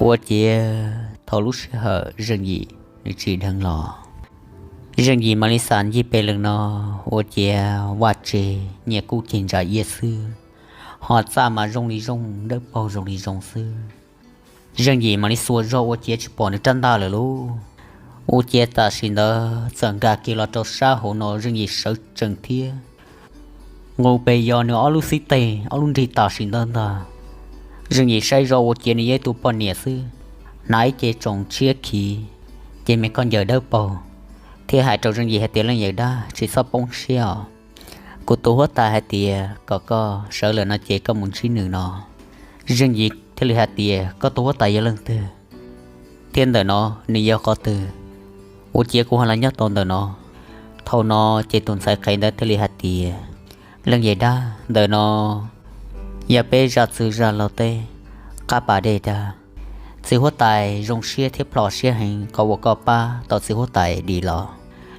Ua ciav thaum lub sij hawm Zeej Yim nws tsim dheev los, Zeej Yim mam li xam ncig pem lees no, ua ciav vaj tse nyiaj kub ceg ntsa iab xwb, ho txaj mas zoo li zoo, dawb paug zoo li zoo xwb. Zeej Yim mam li xuas zog ua ciav tsis pom nws rab ntaj lawm lauj. Ua ciav tam sim ntawd txawm nkag kiag los rau sab hauv no, Zeej Yim sawv tsees thiab nqus pes yos nws ob lub xib teg ob lub nrig tam sim ntawd ntag. Zeej Yim saib zog ua ciav nws yog ib tug poj niam xwb, hnav ib ce tsoos tshiab khiv, ces me koj ncaws dawb paug, thiab hais rau Zeej Yim hais tias, Leej yawm dab, tsis txhob poob siab os. Kuv tus huab tais hais tias kom koj sawv lawm no ces koj mus ntsib nws no. Zeej Yim thiaj li hais tias, Koj tus huab tais yog leej twg? Thiab ntawm no nws yog qhov twg? Ua ciav kuv ho los nyob tau ntawm no. Thaum no ces tus ntxhais qhev ntawd thiaj li hais tias, Leej yawm dab, ntawm no yog peb zaj txwg zaj laug teb qab pas dej dag. Txiv huab tais zoo siab thiab plho siab heev qhov uas koj pab tau txiv huab tais dim los,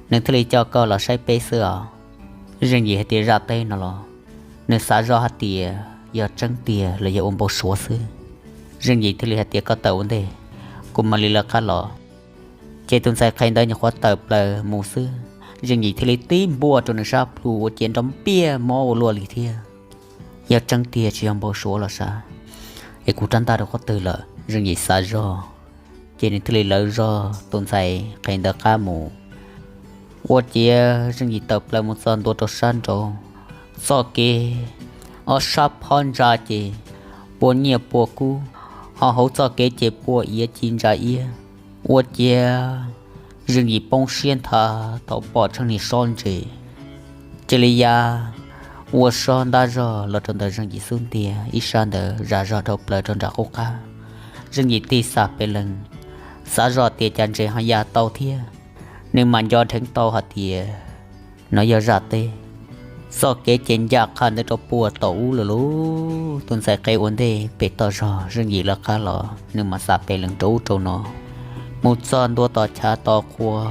nws thiaj li coj koj los saib peb xwb os. Zeej Yim hais tias, Zaj teb no los? Nws xav zoj hais tias yog tseeb tiag los yog ua npau suav xwb. Zeej Yim thiaj li hais tias, Koj tawm ua ntej, kuv mam li lawv qab los. Ces tus ntxhais qhev ntawd nyuam qhuav tawm plaws mus xwb, Zeej Yim thiaj li tib npuaj rau nws sab plhu ua ciav nrov npiaj mob ua luaj li thiab. Yog tseeb tiag tsis yog npau suav los sav, es kuv rab ntaj rau qhov twg lawm? Zeej Yim xav zog, ces nws thiaj li lawv zog tus ntxhais qhev ntawd qab mus. Ua ciav Zeej Yim tawm plaws mus txog ntua rau sab nraud, txoj kev ob sab phab ntsa ces pua nyiaj pua kub, ho hauv txoj kev ces pua iav ci ntsa iab. Ua ciav Zeej Yim poob siab nthav thaum pom tsheej niag sob ntses cia li ya ua sob ntab zog los rau ntawm Zeej Yim xub ntiag, ib sab ntawd zam zog dhau plaws rau nram qub qab. Zeej Yim tig xam pes lees, xav zoj tias cas ntses ho ya tau thiab. Nws mam nco dheev tau hais tias no yog zaj teb. Txoj kev ces ncaj qha ntawd rau puag tom ub lawm lauj. Tus ntxhais qhev ua ntej pem toj zog, Zeej Yim lawv qab los, nws mam xam pes lees rau ub rau no, mus txog ntua tom chav tos qhua,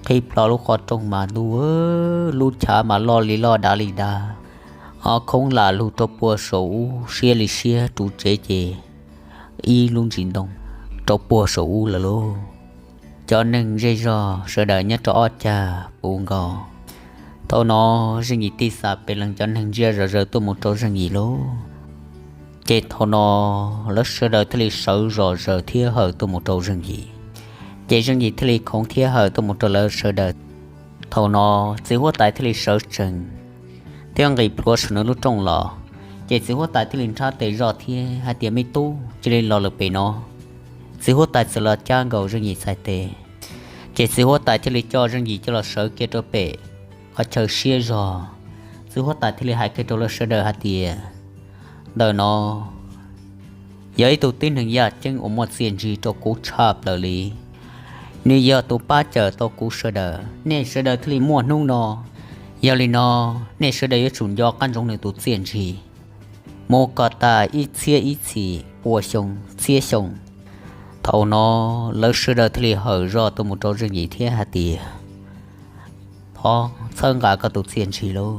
qhib plho lub qhov rooj mas ntuj, lub chav mas loj li loj dav li dav, ho khoob lam lug rau puag saum ub siab li siab, ruv tsev ces ib lub ntsis ntoo rau puag saum ub lawm lauj. Cov neeg zej zog sawv daws nyob rau ob cag puv nkaus. Thaum no Zeej Yim tig xam pes lees, cov neeg ntsia zom zaws tuaj mus rau Zeej Yim lauj. Ces thaum no lawv sawv daws thiaj li sawv zom zaws thiab hawm tuaj mus rau Zeej Yim. Ces Zeej Yim thiaj li khoov thiab hawm tuaj mus rau lawv sawv daws. Thaum no txiv huab tais thiaj li sawv tsees thiab nqis plhuav saum nws lub rooj los. Ces txiv huab tais thiaj li nrhab tes zoj thiab hais tias, Me tub, cia li los lawm pem no. Txiv huab tais txawm los cab nkaus Zeej Yim txhais tes, ces txiv huab tais thiaj li coj Zeej Yim coj los sawv kiag rau pem qhov chaw siab zog. Txiv huab tais thiaj li hais kiag rau lawv sawv daws hais tias, Ntawm no yog ib tug tib neeg yaj ceeb uas muaj txiaj ntsig rau kuv tshaj plaws li. Nws yog tus pab cawm tau kuv sawv daws, nej sawv daws thiaj li muaj hnub no. Yog li no, nej sawv daws yuav tsum nco qab ntsoov nws tus txiaj ntsig mus kom tas ib txhiab ib txhis, pua xyoo, txhiab xyoo. Thaum no lawv sawv daws thiaj li hawm zoj tuaj mus rau Zeej Yim thiab hais tias, Thov txhawb nqa koj tus txiaj ntsig lauj,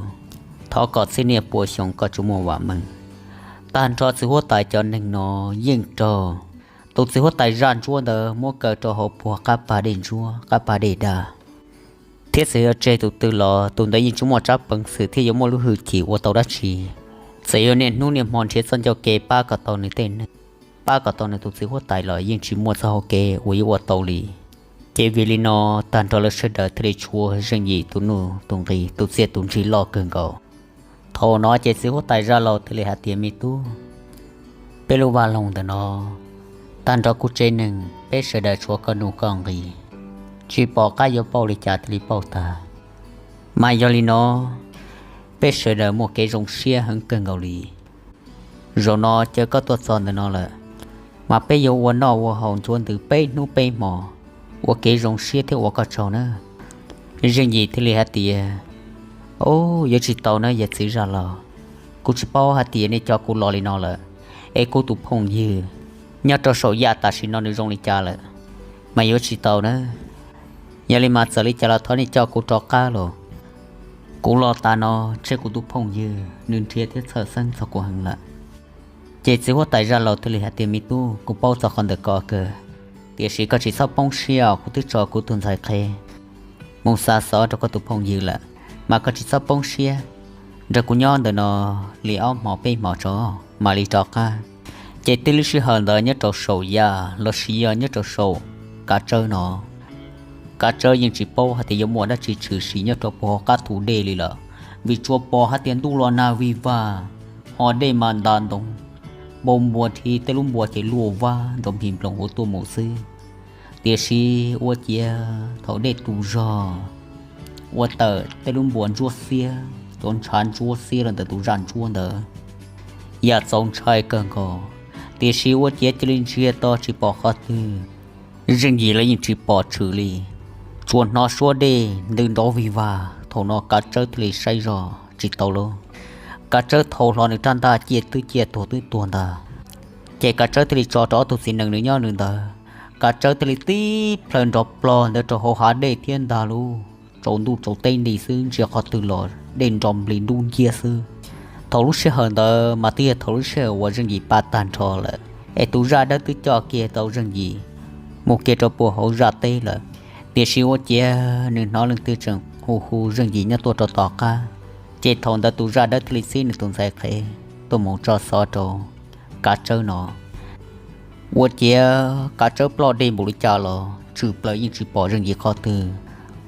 thov kom txhiab niaj pua xyoo koj tsuas muaj vam meej. Tag nrho txiv huab tais cov neeg no yeej raug tus txiv huab tais zaj ntsuab ntawd muab kaw rau hauv puag qab pas dej ntsuab, qab pas dej dag. Thiab txawm yog tseg tus twg los tus ntawd yeej tsis muaj tsab peev xwm thiab yuav muaj lub hwj chim ua tau dab tsi. Txawm yog niaj hnub niaj hmo nrhiav txoj ncauj ke pab kom tau nws tej neeg, pab kom tau nws tus txiv huab tais los yeej tsis muaj txoj hau kev uas yuav ua tau li. Ces vim li no, tag nrho lawv sawv daws thiaj li tshuav Zeej Yim tus nuj tus nqi, tus txiaj tus ntsig loj kawg nkaus. Thaum no ces txiv huab tais zaj laus thiaj li hais tias, Me tub, peb lub vaj loog ntawm no, tag nrho kuv tsev neeg peb sawv daws tshuav koj nuj koj nqi, tsis pom qab yuav pauj li cas thiaj li pauj tag. Mas yog li no, peb sawv daws muaj kev zoo siab heev kawg nkaus li. Zaum no caw koj tuaj txog ntawm no lawm, mas peb yuav ua noj ua haus ntxuav ntws peb hnub peb hmo, ua kev zoo siab thiab ua koj tsaug na. Zeej Yim thiaj li hais tias, Au, yuav tsis tau na yawm txiv zaj laus, kuv tsis paub hais tias nej coj kuv los li no lawm, es kuv tus phooj ywg nyob rau saum yaj tam sim no nws zoo li cas lawm, mas yuav tsis tau na. Yog li mas txawm li cas los thov nej coj kuv rov qab los. Kuv los tas no tseg kuv tus phooj ywg nws nrhiav thiab txhawj xeeb txog kuv heev lawm. Ces txiv huab tais Zaj Laus thiaj li hais tias, Me tub, kuv paub txog qhov ntawm ko kawg, tiam sis koj tsis txhob poob siab, kuv twb tso kuv tus ntxhais qhev mus xa xov rau koj tus phooj ywg lawm, mas koj tsis txhob poob siab, nrog kuv nyob ntawm no li ob hmo peb hmo tso mam li rov qab. Ces tib lub sij hawm ntawd nyob rau saum Yaj los sis yog nyob rau saum Kav Tsawb no, Kav Tsawb yeej tsis paub hais tias yuav muaj dab tsi tshwm sim nyob rau puag hauv qab thu dej li lawm, vim tsuas pom hais tias ntuj los nag vig vag, ho dej mas nta ntoo, npau npua thiab tej lub npua ces luaj vab nrov nplig nploos ua tuaj mus xwb. Tiam sis ua ciav thaum dej tu zog, ua tawm tej lub npua ntsuab xiab, cov ntshav ntsuab xiab los ntawm tus zaj ntsuab ntawd, yam txaus ntshai kawg nkaus. Tiam sis ua ciav cia li ntsia to tsis pom qhov twg, Zeej Yim los yeej tsis pom tshwm li, tsuas hnov suab dej ntws nrov vig vag. Thaum no Kav Tsawb thiaj li saib zog tsis tau lawm. Kav Tsawb thau hlo nws rab ntaj, ciaj twb ciaj tuag twb tuag ntag. Ces Kav Tsawb thiaj li tso rau ob tug txiv nees nws nyob nws ntawd, Kav Tsawb thiaj li tib plhaw nrov plog ntawd rau hauv hav dej thiab ntag lauj. Tsaus ntuj tsaus teb nti xwb, ntsia qhov twg los dej nrov nplig dub nciab xwb. Thaum lub sij hawm ntawd mas twb yog thaum lub sij hawm uas Zeej Yim pab tag nrho lawm, es tus zaj dawb twb coj kiag tau Zeej Yim mus kiag rau puag hauv zaj teb lawm. Tiam sis ua ciav nws hnov leej twg tseem hu hu Zeej Yim nyob tuaj rau tom qab, ces thaum ntawd tus zaj dawb thiaj li txib nws tus ntxhais qhev tuaj mus tso xov rau Kav Tsawb no. Ua ciav Kav Tsawb ploj dej npaum li cas los tshwm plaws yeej tsis pom Zeej Yim qhov twg.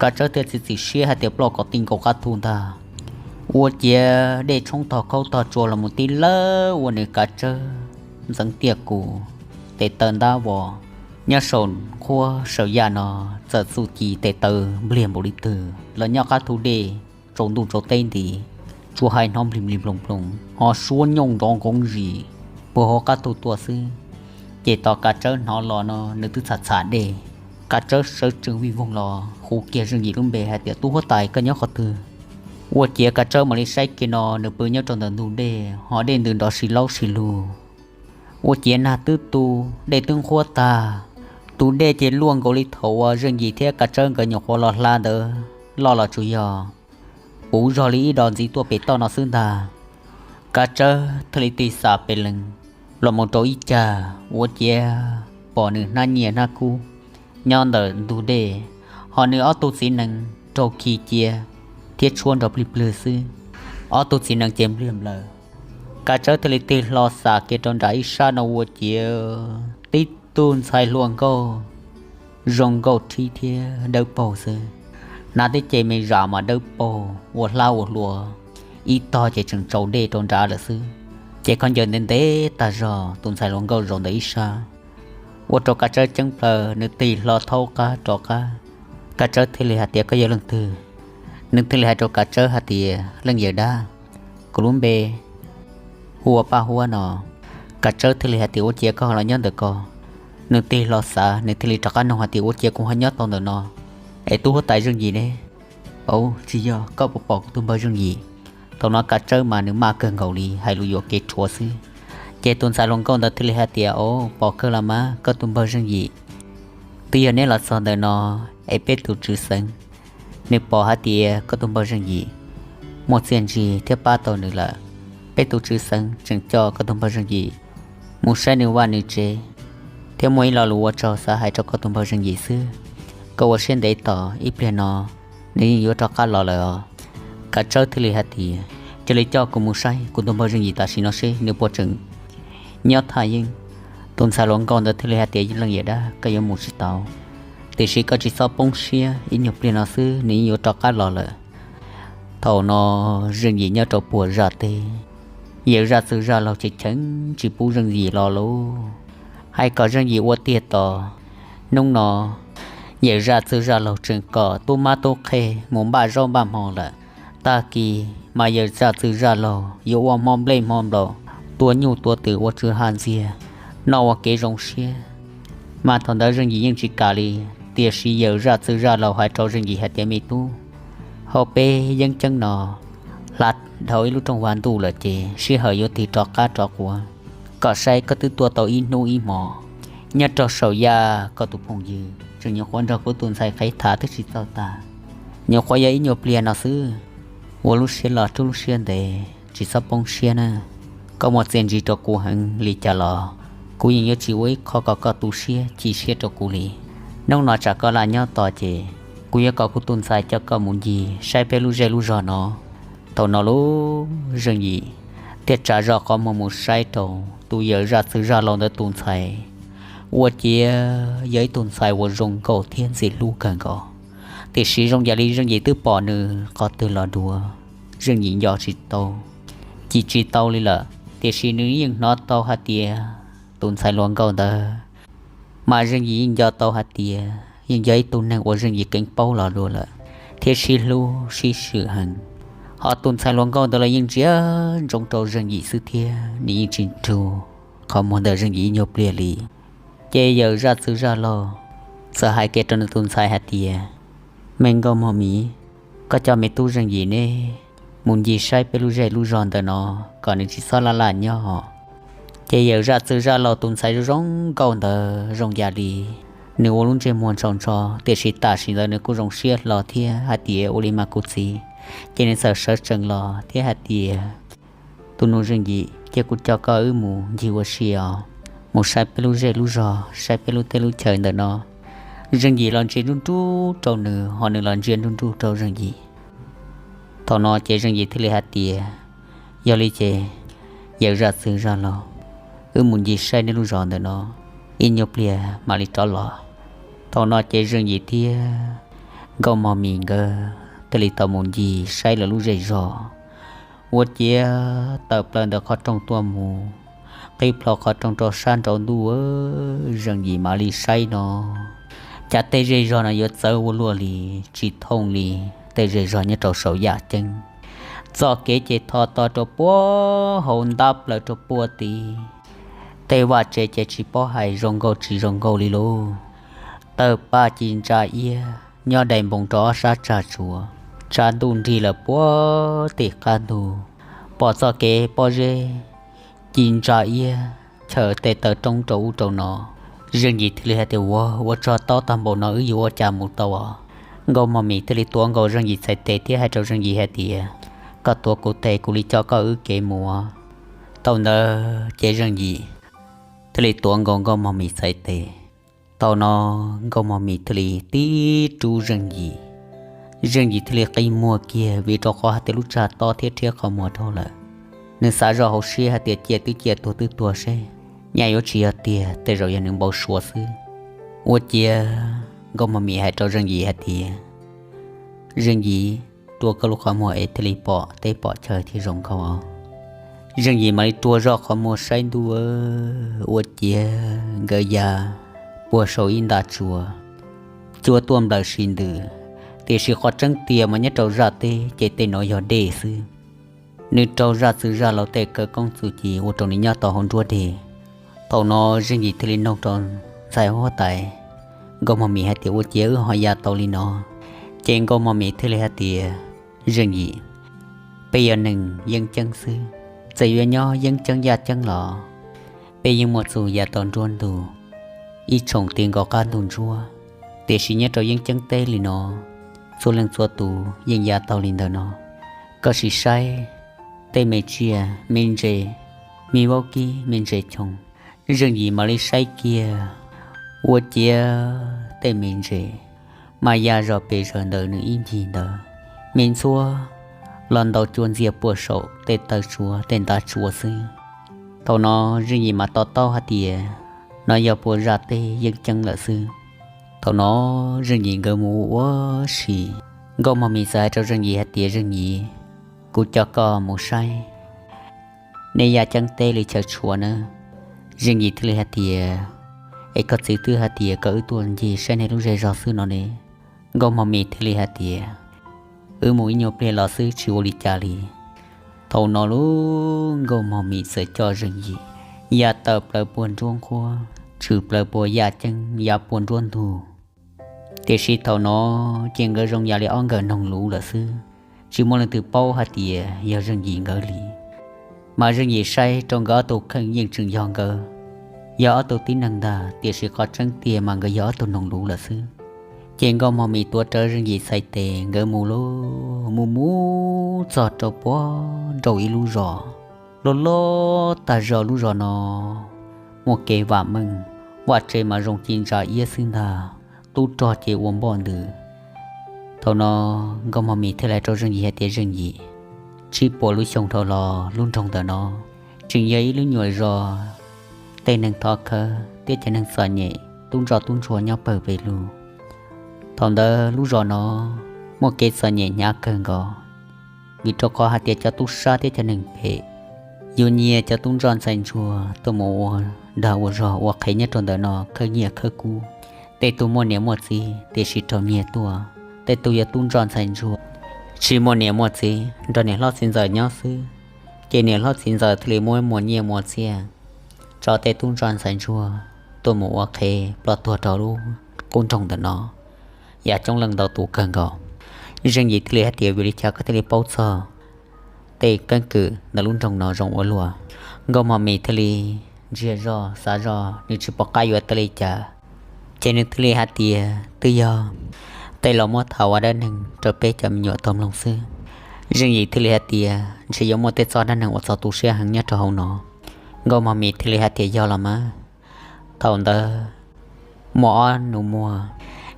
Kav Tsawb thiaj txiav txim siab hais tias ploj kom ti nkaus qab thu ntag. Ua ciav dej tshoob tog khaub tog tsua los mus tib lawb ua nws Kav Tsawb ntxeev tiaj kus, tes taw ntab vos, nyob saum nqhuab saum Yaj no txawm txuj ci tes taw npliag npaum li twg los nyob qab thu dej tsaus ntuj tsaus teb nti, tsuas hais hnov nplig nplig nploos nploos ho suab nyooj nrov nkoov zis puag hauv qab thu tuaj xwb. Ces tos Kav Tsawb hnov los no nws twb txham txham dej. Kav Tsawb sawv tsees vij voog los hu kiag Zeej Yim lub npe hais tias, Tub huab tais, koj nyob qhov twg? Ua ciav Kav Tsawb mam li saib kiag no nws pw nyob rau ntawm ntug dej ho dej ntws nrov si laub si lug. Ua ciav nag twb tu, dej twb nqhuab tag, tus dej ces luaj nkaus li thaum uas Zeej Yim thiab Kav Tsawb nkawd nyuam qhuav los hla ntawd loj los tsuas yog puv zog li ib dos ntxiv tuaj pem toj no xwb ntag. Kav Tsawb thiaj li tig xam pes lees los mus rau ib cag, ua ciav pom nws hnab nyiaj hnab kub nyob ntawm ntug dej, ho nws ob tug txiv nees raug khi cia thiab tshuab nrov plig plwg xwb. Ob tug txiv nees ces npliag nplaws. Kav Tsawb thiaj li tig hlo xam kiag rau nram ib sab no ua ciav tib tug ntxhais hluas nkauj zoo nkauj rhib thiab dawb paug xwb. Hnav tib ce me zam mas dawb paug ua hlab ua hlua, ib tog ces tseem tsaus dej rau nrad lawm xwb. Ces khaub ncaws ntev ntev tag zog, tus ntxhais hluas nkauj zaum ntawm ib sab, ua rau Kav Tsawb ceeb plaws, nws tig hlo thaub qab rov qab. Kav Tsawb thiaj li hais tias, Koj yog leej twg? Nws thiaj li hais rau Kav Tsawb hais tias, Leej yawm dab, kuv lub npe hu ua Paj Huab no. Kav Tsawb thiaj li hais tias, Ua ciav koj los nyob ntawm ko? Nws tig hlo xav, nws thiaj li rov qab nug hais tias, Ua ciav kuv ho nyob tau ntawm no, es tub huab tais Zeej Yim ne? Au, tsis yog, koj puas pom kuv tus npawg Zeej Yim? Thaum no Kav Tsawb mas nws maj kawg nkaus li, hais lus yuam kev rhuav xwb. Ces tus ntxhais hluas nkauj ntawd thiaj li hais tias, Au, pom kawg los mas, koj tus npawg Zeej Yim twb yog neb los txog ntawm no, es peb tus tswv xeev nws pom hais tias koj tus npawg Zeej Yim muaj txiaj ntsig thiab pab tau nws lawm. Peb tus tswv xeev tseem coj koj tus npawg Zeej Yim mus saib nws vaj nws tsev, thiab muaj ib lo lus ua tsaug xav hais rau koj tus npawg Zeej Yim xwb. Koj ua siab ntev tos, ib pliag no nws yeej yuav rov qab los lawm os. Kav Tsawb thiaj li hais tias, Cia li coj kuv mus saib kuv tus npawg Zeej Yim tam sim no seb nws puas tseem nyob thaj yeeb. Tus ntxhais hluas nkauj ntawd thiaj li hais tias, Leej yawm dab, koj yuav mus tsis tau, tiam sis koj tsis txhob poob siab, ib nyuag pliag no xwb nws yeej yuav rov qab los lawm. Thaum no Zeej Yim nyob rau puag zaj teb, yawm zaj txwg zaj laug cheem cheem tsis pub Zeej Yim los lauj. Hais kom Zeej Yim ua tiag tos, hnub no yawm zaj txwg zaj laug tseem kom tub mab tub qhe mus npaj zaub npaj hmo lawm. Tag kis mas yawm zaj txwg zaj laug yuav ua hmo nplej hmo nplaum, tua nyuj tua twm ua tsw ha ntxiag, noj ua kev zoo siab. Mas thaum ntawd Zeej Yim yeej tsis kam li, tiam sis yawm zaj txwg zaj laug hais rau Zeej Yim hais tias, Me tub, hauv peb yeeb ceeb no hla dhau ib lub rooj vag ntuj lawm ces sij hawm yuav tig rov qab rov quav. Koj saib, koj twb tuaj tau ib hnub ib hmo, nyob rau saum Yaj koj tus phooj ywg tseem nyuam qhuav nrog kuv tus ntxhais qhev tham twb tsis txaus tag, nyuam qhuav yog ib nyuag pliag no xwb. Ua lub siab loj rub lub siab ntev, tsis txhob poob siab na. koj muaj txiaj ntsig rau kuv heev li cas los kuv yeej yuav tsis ua ib qho kom koj tu siab chim siab rau kuv li. Hnub no tsam koj laj nyob tos ces kuv yuav kom kuv tus ntxhais coj koj mus ncig saib peb lub zej lub zog no. Thaum no lub Zeej Yim thiaj tsa zoj qhov muag mus saib rau tus yawm zaj txwg zaj laus ntawd tus ntxhais, ua ciav yog ib tug ntxhais uas zoo nkauj thiab ntxim hlub kawg nkaus. Tiam sis zoo yam li Zeej Yim twb pom nws qhov twg los dua, Zeej Yim nco tsis tau, cim tsis tau li lawm. Tiam sis nws yeej hnov tau hais tias tus ntxhais hluas nkauj ntawd mas Zeej Yim yeej nco tau hais tias yeej yog ib tug neeg uas Zeej Yim keev paub los dua lawm thiab sib hlub sib swm heev. Ho tus ntxhais hluas nkauj ntawd los yeej ntsia ntsoov rau Zeej Yim xwb thiab nws yeej tsis nrug qhov muag ntawm Zeej Yim ib nyuag pliag li. Ces yawm zaj txwg zaj laug txawm hais kiag rau nws tus ntxhais hais tias, Me nkauj mog Mim, koj coj me tub Zeej Yim neb mus ncig saib peb lub zej lub zog ntawm no kom nws tsis txhob laj laj nyob. Ces yawm zaj txwg zaj laug tus ntxhais zoo zoo nkauj ntawd zoo yam li nws ua lub ntsej muag ntshaus ntsho, tiam sis tam sim ntawd nws kuj zoo siab hlo thiab hais tias, Ua li mas kuv txiv. Ces nws txawm sawv tsees los thiab hais tias, Tus nus Zeej Yim, cia kuv coj koj wb mus ncig ua si os, mus saib peb lub zej lub zog, saib peb lub teb lub chaw ntawm no. Zeej Yim los ntsia nruj nruj rau nws, ho nws los ntsia nruj nruj rau Zeej Yim. Thaum no ces Zeej Yim thiaj li hais tias, Yog li ces yawm zaj txwg zaj laug, wb mus ncig saib nej lub zos ntawm no, ib nyuag pliag mam li rov los. Thaum no ces Zeej Yim thiab Nkauj Mog Mim nkawd thiaj li tau mus ncig saib lawv lub zej zog. Ua ciav tawm plaws ntawm qhov rooj tuaj mus, qhib plho qhov rooj rau sab nraud ntuj, Zeej Yim mam li saib no, cas tej zej zog no yuav txawv ua luaj li, tsis thooj li tej zej zog nyob rau saum yaj ceeb. Txoj kev ces tho to rau puag hauv ntab plaws rau puag tid. Tej vaj tsev ces tsis paub hais zoo nkauj tsis zoo nkauj li lauj. Tawg paj ci ntsa iab nyob dai npoo rau ob sab tsag tsuas, tshav ntuj nrig lawm puag tim qab ntug. Pom txoj kev pob zeb ci ntsa iab chaws tej taw roob rau ub rau no. Zeej Yim thiaj li hais tias, Ua, ua tsaug tau tag npaum no wb yuav ua cas mus tau os? Nkauj Mog Mim thiaj li tuav nkaus Zeej Yim txhais tes thiab hais rau Zeej Yim hais tias, Koj tuav kuv tes kuv li coj koj wb kev mus. Thaum ntawd ces Zeej Yim thiaj li tuav nkaus Nkauj Mog Mim txhais tes. Thaum no Nkauj Mog Mim thiaj li tib rub Zeej Yim. Zeej Yim thiaj li qi muag kiag vim rau qhov hais tias lub tsag tob thiab rhiab qhov muag dhau lawm. Nws xav zoj hauv siab hais tias cia twb cia tuag twb tuag seb, nyaj yuav tsis yog tiag, tej zaum yog nws npau suav xwb. Ua ciav Nkauj Mog Mim hais rau Zeej Yim hais tias, Zeej Yim, rua koj lub qhov muag es thiaj li pom teb pom chaw thiaj zoo nkauj. Zeej Yim mam li rua zoj qhov muag saib ntuj, ua ciav nkawd ya puag saum ib nta tsuas, cua tuaj nplawm sim ntws, tiam sis qhov tseeb tiag mas nyob rau zaj teb ces tej no yog dej xwb. Nws raug zaj txwg zaj laus tej khawv koob txuj ci ua rau nws nyob tau hauv nruab deg. Thaum no Zeej Yim thiaj li noog rau ntxhais huab tais Nkauj Mog Mim hais tias, Ua ciav wb ho ya tau li no? Ces Nkauj Mog Mim thiaj li hais tias, Zeej Yim, peb yog neeg yeeb ceeb xwb, txawm yuav nyob yeeb ceeb yaj ceeb los peb yeej muaj txuj ya tau nruab ntug ib tshoom ti nkaus qab ntug ntsuab. Tiam sis nyob rau yeeb ceeb teb li no, txhua leej txhua tus yeej ya tau li ntawm no. Koj sim saib tej me tsiaj, me ntses, me vaub kib, me ntses choo. Zeej Yim mam li saib kiag, ua ciav tej me ntses mas ya zog pes zaws ntawm nws ib ncig ntawd, me ntxhuab los ntaus cua ntxias puag saum tej taw tsuas tej nta tsuas xwb. Thaum no Zeej Yim mas to taub hais tias no yog puag zaj teb yeeb ceeb lawm xwb. Thaum no Zeej Yim nkawd mus ua si, Nkauj Mog Mim txawm hais rau Zeej Yim hais tias, Zeej Yim, kuv coj koj mus saib nej yaj ceeb teb li chaw tshuav nawb. Zeej Yim thiaj li hais tias, Es koj txiv twb hais tias kom wb tuaj ncig saib nej lub zej zog xwb no ne. Nkauj Mog Mim thiaj li hais tias, Wb mus ib nyuag pliag los xwb, tsis ua li cas li. Thaum no lub Nkauj Mog Mim txawm coj Zeej Yim ya tawm plaws puag nruab nqhuab, tshwm plaws puag yaj ceeb, ya puag nruab ntug. Tiam sis thaum no ces nkawd zoo yam li ob nkawm noog luv lawm xwb, tsis muaj leej twg paub hais tias yog Zeej Yim nkawd li. Mas Zeej Yim saib rau nkawd ob tug kheej yeej tseem yog nkawd, yog ob tug tib neeg ntag, tiam sis qhov tseeb tiag mas nkawd yog ob tug noog luv lawm xwb. Ces Nkauj Mog Mim tuav rawv Zeej Yim txhais tes nkawd mus lauj, mus mus txog rau puag nraum ib lub zos. Loj loj tag zog lub zos no muaj kev vam meej, vaj tse mas zoo ci ntsa iab xwb ntag, tub rog ces ua npoj ntws. Thaum no Nkauj Mog Mis thiaj li hais rau Zeej Yim hais tias, Zeej Yim, tsib puas lub xyoo dhau los lub nroog ntawm no tseem yog ib lub nyuam zos tej neeg thov khawb thiab cov neeg txom nyem tub ntsuag tub ntsuag nyob pawg pes lug. Thaum ntawd lub zos no muaj kev txom nyem hnyav kawg nkaus, vim rau qhov hais tias cov tub sab thiab cov neeg phem yuav nyiag cov tub ntsuag ntxhais ntsuag tuaj mus ua dag ua zog ua qhev nyob rau ntawm no khawb nyiaj khawb kub. Tej tug muaj niam muaj txiv tiam sis raug nyiag tuaj, tej tug yog tub ntsuag ntxhais ntsuag tsis muaj niam muaj txiv, nrog niam hlob txiv ntxawm nyob xwb, ces niam hlob txiv ntxawm thiaj li muab muas nyiaj muas txiaj tso tej tub ntsuag ntxhais ntsuag tuaj mus ua qhev ploj tuag rau lub qub nroog ntawm no, yam coob leej ntau tus kawg nkaus. Zeej Yim thiaj li hais tias, Vim li cas koj thiaj li paub txog tej keeb kwm ntawm lub nroog no zoo ua luaj? Nkauj Mog Mis thiaj li ntsiag zog xav zog, nws tsis pom qab yuav teb li cas, ces nws thiaj li hais tias, Twb yog tej laus muab tham ua dab neeg rau peb cov me nyuam tau mloog xwb. Zeej Yim thiaj li hais tias, Ntshe yuav muaj tej txoj dab neeg uas txog tu siab heev nyob rau hauv no. Nkauj Mog Mis thiaj li hais tias, Yog los mas. Thaum ntawd muaj ob nus muag,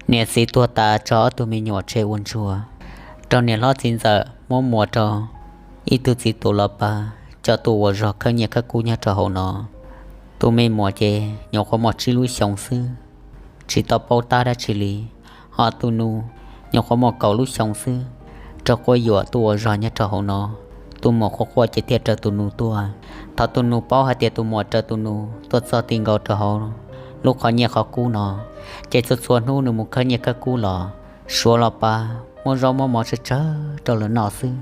niam txiv tuag tas tso ob tug me nyuam tseg ua ntsuag, raug niam hlob txiv ntxawm muab muas rau ib tug txiv tus los pab coj tuaj ua zog khawb nyiaj khawb kub nyob rau hauv no. Tus me muam ces nyuam qhuav muaj tsib lub xyoos xwb, tsis tau paub tab dab tsi li, ho tus nus nyuam qhuav muaj kaum lub xyoos xwb, raug quab yuam tuaj ua zog nyob rau hauv no. Tus muam quaj quaj ces thiaj raws tus nus tuaj. Thaum tus nus paub hais tias tus muam raws tus nus tuaj txog ti nkaus rau hauv lub qhov nyiaj qhov kub no, ces txhua txhua hnub nws mus khawb nyiaj khawb kub los, suav los pab, muab zaub muab mov tsawg tsawg rau lawv noj xwb,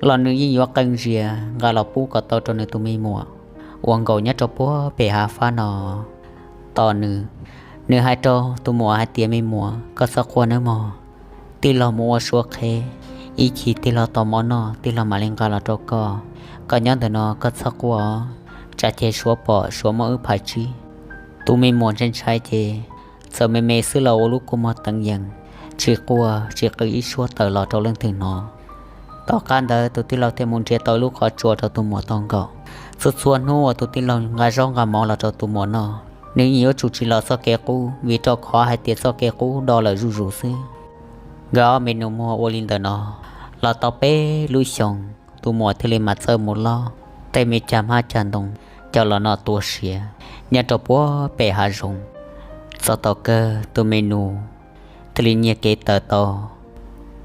los nws yeej yuav qee zias nqa los pub kom tau rau nws tus me muam uas nkaum nyob rau puag pem hav fab no tos nws. Nws hais rau tus muam hais tias, Me muam, koj txhob quaj nawb mog. Tij laug mus ua suav qhev, ib chim tij laug tau mov noj tij laug mam li nqa los rau koj. Koj nyob ntawm no koj txhob quaj, tsam ces suav pom suav muab wb phais tsib. Tus me muam ntshai ntshai ces txawm me me xwb los ua lub kua muag teev yees, tsis quaj tsis qw ib suab tawm los rau leej twg hnov. Tom qab ntawd tus tij laug thiaj mus nrhiav tau lub qhov tsua rau tus muam tau nkaum. Txhua txhua hnub uas tus tij laug nqa zaub nqa mov los rau tus muam noj, nws yeej yuav tsum tsis los txoj kev qub, vim rau qhov hais tias txoj kev qub do lawm zuj zus xwb. Nkawd ob me nus muag ua li ntawm no los tau peb lub xyoos, tus muam thiaj li mam txawj mus lob tej me cag hmab cag ntoo coj los noj tua siav nyob rau puag pem hav zoov. Txog thaum kawg tus me nus thiaj li nyiag kev tawm tau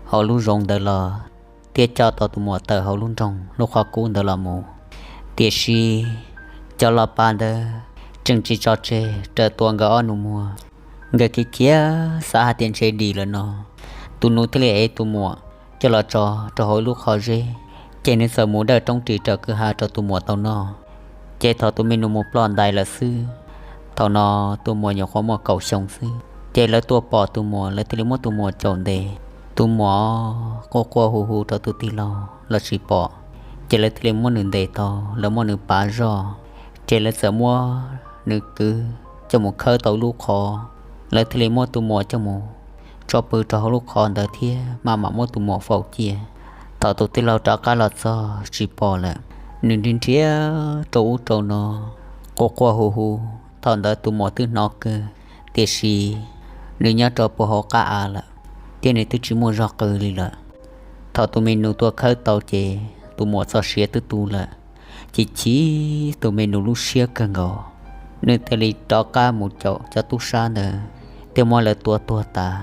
hauv lub zoov ntawd los, thiab coj tau tus muam tawm hauv lub nroog lub qhov kub ntawd los mus. Tiam sis cov los pab ntawd tseem tsis tso tseg raws tua nkawd ob nus muag. Nkawd khiav khiav xav hais tias ntshe dim lawm no, tus nus thiaj li ev tus muam coj los tso rau hauv ib lub qhov zeb, ces nws txawm mus dawj roob ris raws kwj ha rau tus muam tau noj. Ces thaum tus me nus mus ploj ntais lawm xwb, thaum no tus muam nyuam qhuav muaj kaum xyoo xwb, ces lawv tuaj pom tus muam, lawv thiaj li muab tus muam caum ntes. Tus muam quaj quaj hu hu rau tus tij laug los tsis pom, ces lawv thiaj li muab nws ntes tau, lawv muab nws pav zoj, ces lawv txawm muab nws kwv coj mus khawb tau lub qhov. Lawv thiaj li muab tus muam coj mus tso pw rau hauv lub qhov ntawd thiab maj mam muab tus muam faus cia. Thaum tus tij laug rov qab los txog tsis pom lawm, nws nrhiav nrhiav rau ub rau no, quaj quaj hu hu. Thaum ntawd tus muam twb hnov kawg, tiam sis nws nyob rau puag hauv qab av lawm, thiab nws twb tsis muaj zog qw li lawm. Thaum tus me nus tuaj khawb tau ces tus muam txoj sia twb tu lawm, ces chim tus me nus lub siab kawg nkaus. Nws thiaj li rov qab mus caum cov tub sab ntawd thiab muab lawv tua tuag tas.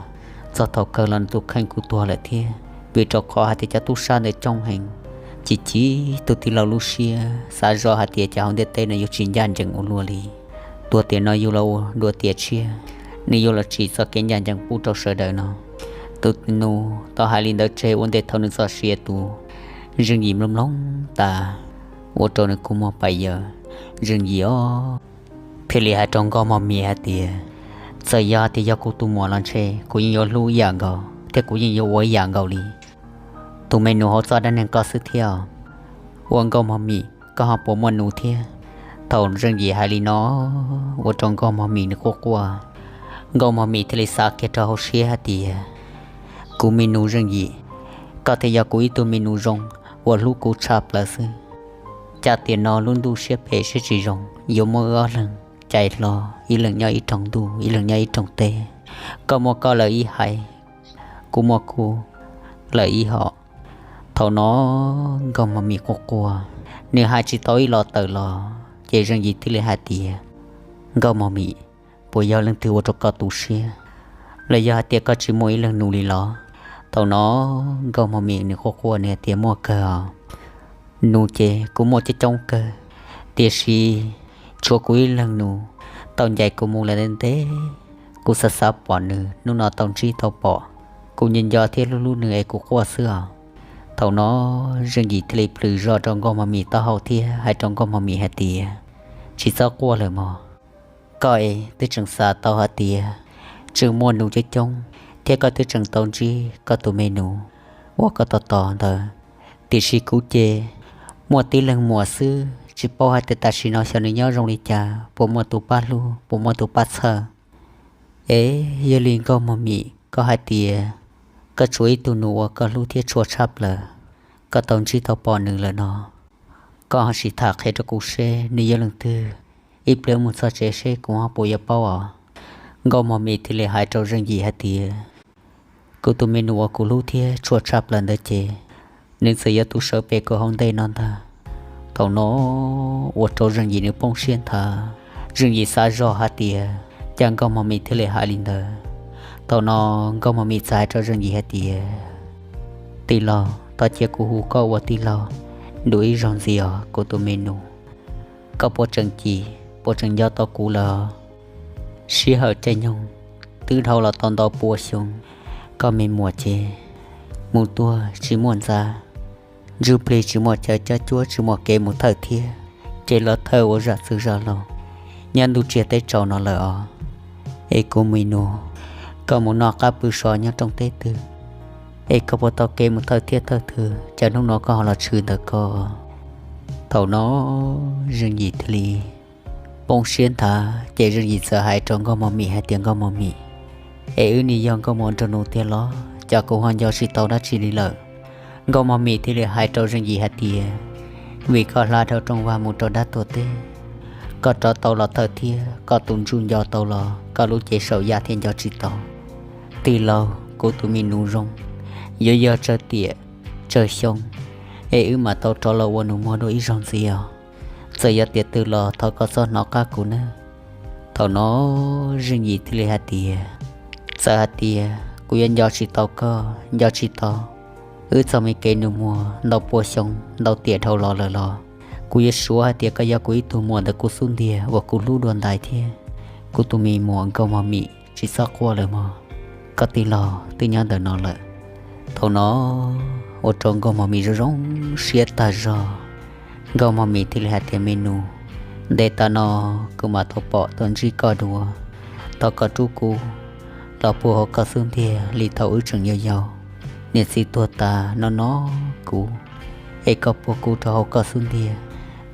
Txog thaum kawg los nws tus kheej kuj tuag lawm thiab, vim rau qhov hais tias cov tub sab ntawd coob heev. Chim chim tus tij laug lub siab xav zoj hais tias cas hauv ntiaj teb no yuav tsis ncaj ncees ua luaj li. Tuag tiam no yus los ua dua tiam tshiab, nws yuav los tsim txoj kev ncaj ncees pub rau sawv daws no. Tus nus tau hais li ntawd tseg ua ntej thaum nws txoj sia tu, Zeej Yim mloog mloog tas ua rau nws kua muag pais yaws. Zeej Yim os, thiaj li hais rau Nkauj Mog Mis hais tias, Txawm yog tias yog kuv tus muam los ntshe kuv yeej yuav hlub ib yam nkaus thiab kuv yeej yuav ua ib yam nkaus li tus me nus hauv txoj dab neeg koj xwb thiab. Ua Nkauj Mog Mis, koj ho puas muaj nus thiab? Thaum Zeej Yim hais li no, ua rau Nkauj Mog Mis nws quaj quaj. Nkauj Mog Mis thiaj li xav kiag rau hauv siab hais tias, Kuv me nus Zeej Yim, koj thiaj yog kuv ib tug me nus zoo uas hlub kuv tshaj plaws xwb. Cas tiam no lub ntuj siab phem siab tsis zoo, yuav muab wb ob leeg cais hlo, ib leeg nyob ib rooj ntuj, ib leeg nyob ib rooj teb. Koj muaj koj lawm ib haiv, kuv muaj kuv lawm ib hom. Thaum no Nkauj Mos Mim quaj quaj, nws hais tsis tau ib los tawm los, ces Zeej Yim thiaj li hais tias, Nkauj Mos Mim, puas yog leej twg ua rau koj tu siab, los yog hais tias koj tsis muaj ib leeg nus li los? Thaum no Nkauj Mos Mim nws quaj quaj nws hais tias, Muaj kawg os. Nus ces kuv muaj coob coob kawg, tiam sis tshuav kuv ib leeg nus tau ncaim kuv mus lawm ntev ntev. Kuv xav xav pom nws, hnub no tau ntsib tau pom, kuv nco nco thiab hlub hlub nws es kuv quaj xwb os. Thaum no Zeej Yim thiaj li plhws zog rau Nkauj Mos Mim taub hau thiab hais rau Nkauj Mos Mim hais tias, Tsis txhob quaj lawm mog. Koj es twb tseem xav tau hais tias tseem muaj nus coob coob, thiab koj twb tseem tau ntsib koj tus me nus uas koj tos tos ntawd. Tiam sis kuv ces muaj tib leeg muam xwb, tsis paub hais tias tam sim no xyov nws nyob zoo li cas, puas muaj tus pab hlub, puas muaj tus pab txhawj. Es yog li Nkauj Mos Mim, koj hais tias koj tshuav ib tug nus uas koj hlub thiab tshua tshaj plaws, koj tau ntsib tau pom nws lawm no, koj ho sim tham qhia rau kuv seb nws yog leej twg, ib pliag mus txog tsev seb kuv ho puas yuav paub os. Nkauj Mos Mim thiaj li hais rau Zeej Yim hais tias, Kuv tus me nus uas kuv hlub thiab tshua tshaj plaws ntawd ces nws txawm yuav tu sawv pem kuv hauv ntej no ntag. Thaum no ua rau Zeej Yim nws poob siab nthav. Zeej Yim xav zog hais tias cas Nkauj Mos Mim thiaj li hais li ntawd. Thaum no Nkauj Mos Mim txawm hais rau Zeej Yim hais tias, Tij laug, thov cia kuv hu koj ua tij laug dua ib zaug ntxiv os kuv tus me nus. Koj puas tseem cim, puas tseem nco tau kuv lawm? Sij hawm caij nyoog twb dhau los tau ntau pua xyoo, koj me muam ces mus tuag tsis muaj ntxa, ntsuj plig tsis muaj chaw coj cuab, tsis muaj kev mus thawj thiab, ces los thawj ua zam txwv zam laus nyob ntuj tsiaj teb tsaus no lawm os. Es kuv me nus, koj mus noj qab pw so nyob rooj teb twg, es koj puas tau kev mus thawj thiab thawj twg, cas hnub no koj ho los tshwm ntawm ko? Thaum no Zeej Yim thiaj li poob siab nthav, ces Zeej Yim txawm hais rau Nkauj Mos Mim hais tias, Nkauj Mos Mim, es wb nim yog nkauj muam nraug nus tiag los cas kuv ho nco tsis tau dab tsi li lawm? Nkauj Mos Mim thiaj li hais rau Zeej Yim hais tias, Vim koj hla dhau rooj vag mus rau dab tuag teb, koj rov tau los thawj thiab koj tus ntsuj nco tau los koj lub cev saum yaj thiaj nco tsis tau. Tij laug, kuv tus me nus zoo, yuav yog tsawg tiam tsawg xyoo es wb mam tau rov los ua nus muag dua ib zaug ntxiv os. Txawm yog tiam twg los thov koj txhob hnov qab kuv nawb. Thaum no Zeej Yim thiaj li hais tias, Txawm hais tias kuv yuav nco tsis tau koj, nco tsis tau wb txoj me kev nus muag ntau pua xyoo ntau tiam dhau los lawm los, kuv yuav suav hais tias koj yog kuv ib tug muam ntawm kuv xub ntiag uas kuv hlub dua ntais thiab. Kuv tus me muam Nkauj Mos Mim, tsis txhob quaj lawm mog, koj tij laug twb nyob ntawm no lawm. Thaum no ua rau Nkauj Mos Mim zoo zoo siab tag zog. Nkauj Mos Mim thiaj li hais tias, Me nus, ntev tas no kuv mam tau pom tau ntsib koj dua, thov koj rub kuv los puag hauv koj xub ntiag li thaum wb tseem yau yau. Niam txiv tuag tas no no kuv, es koj puag kuv rau hauv koj xub ntiag,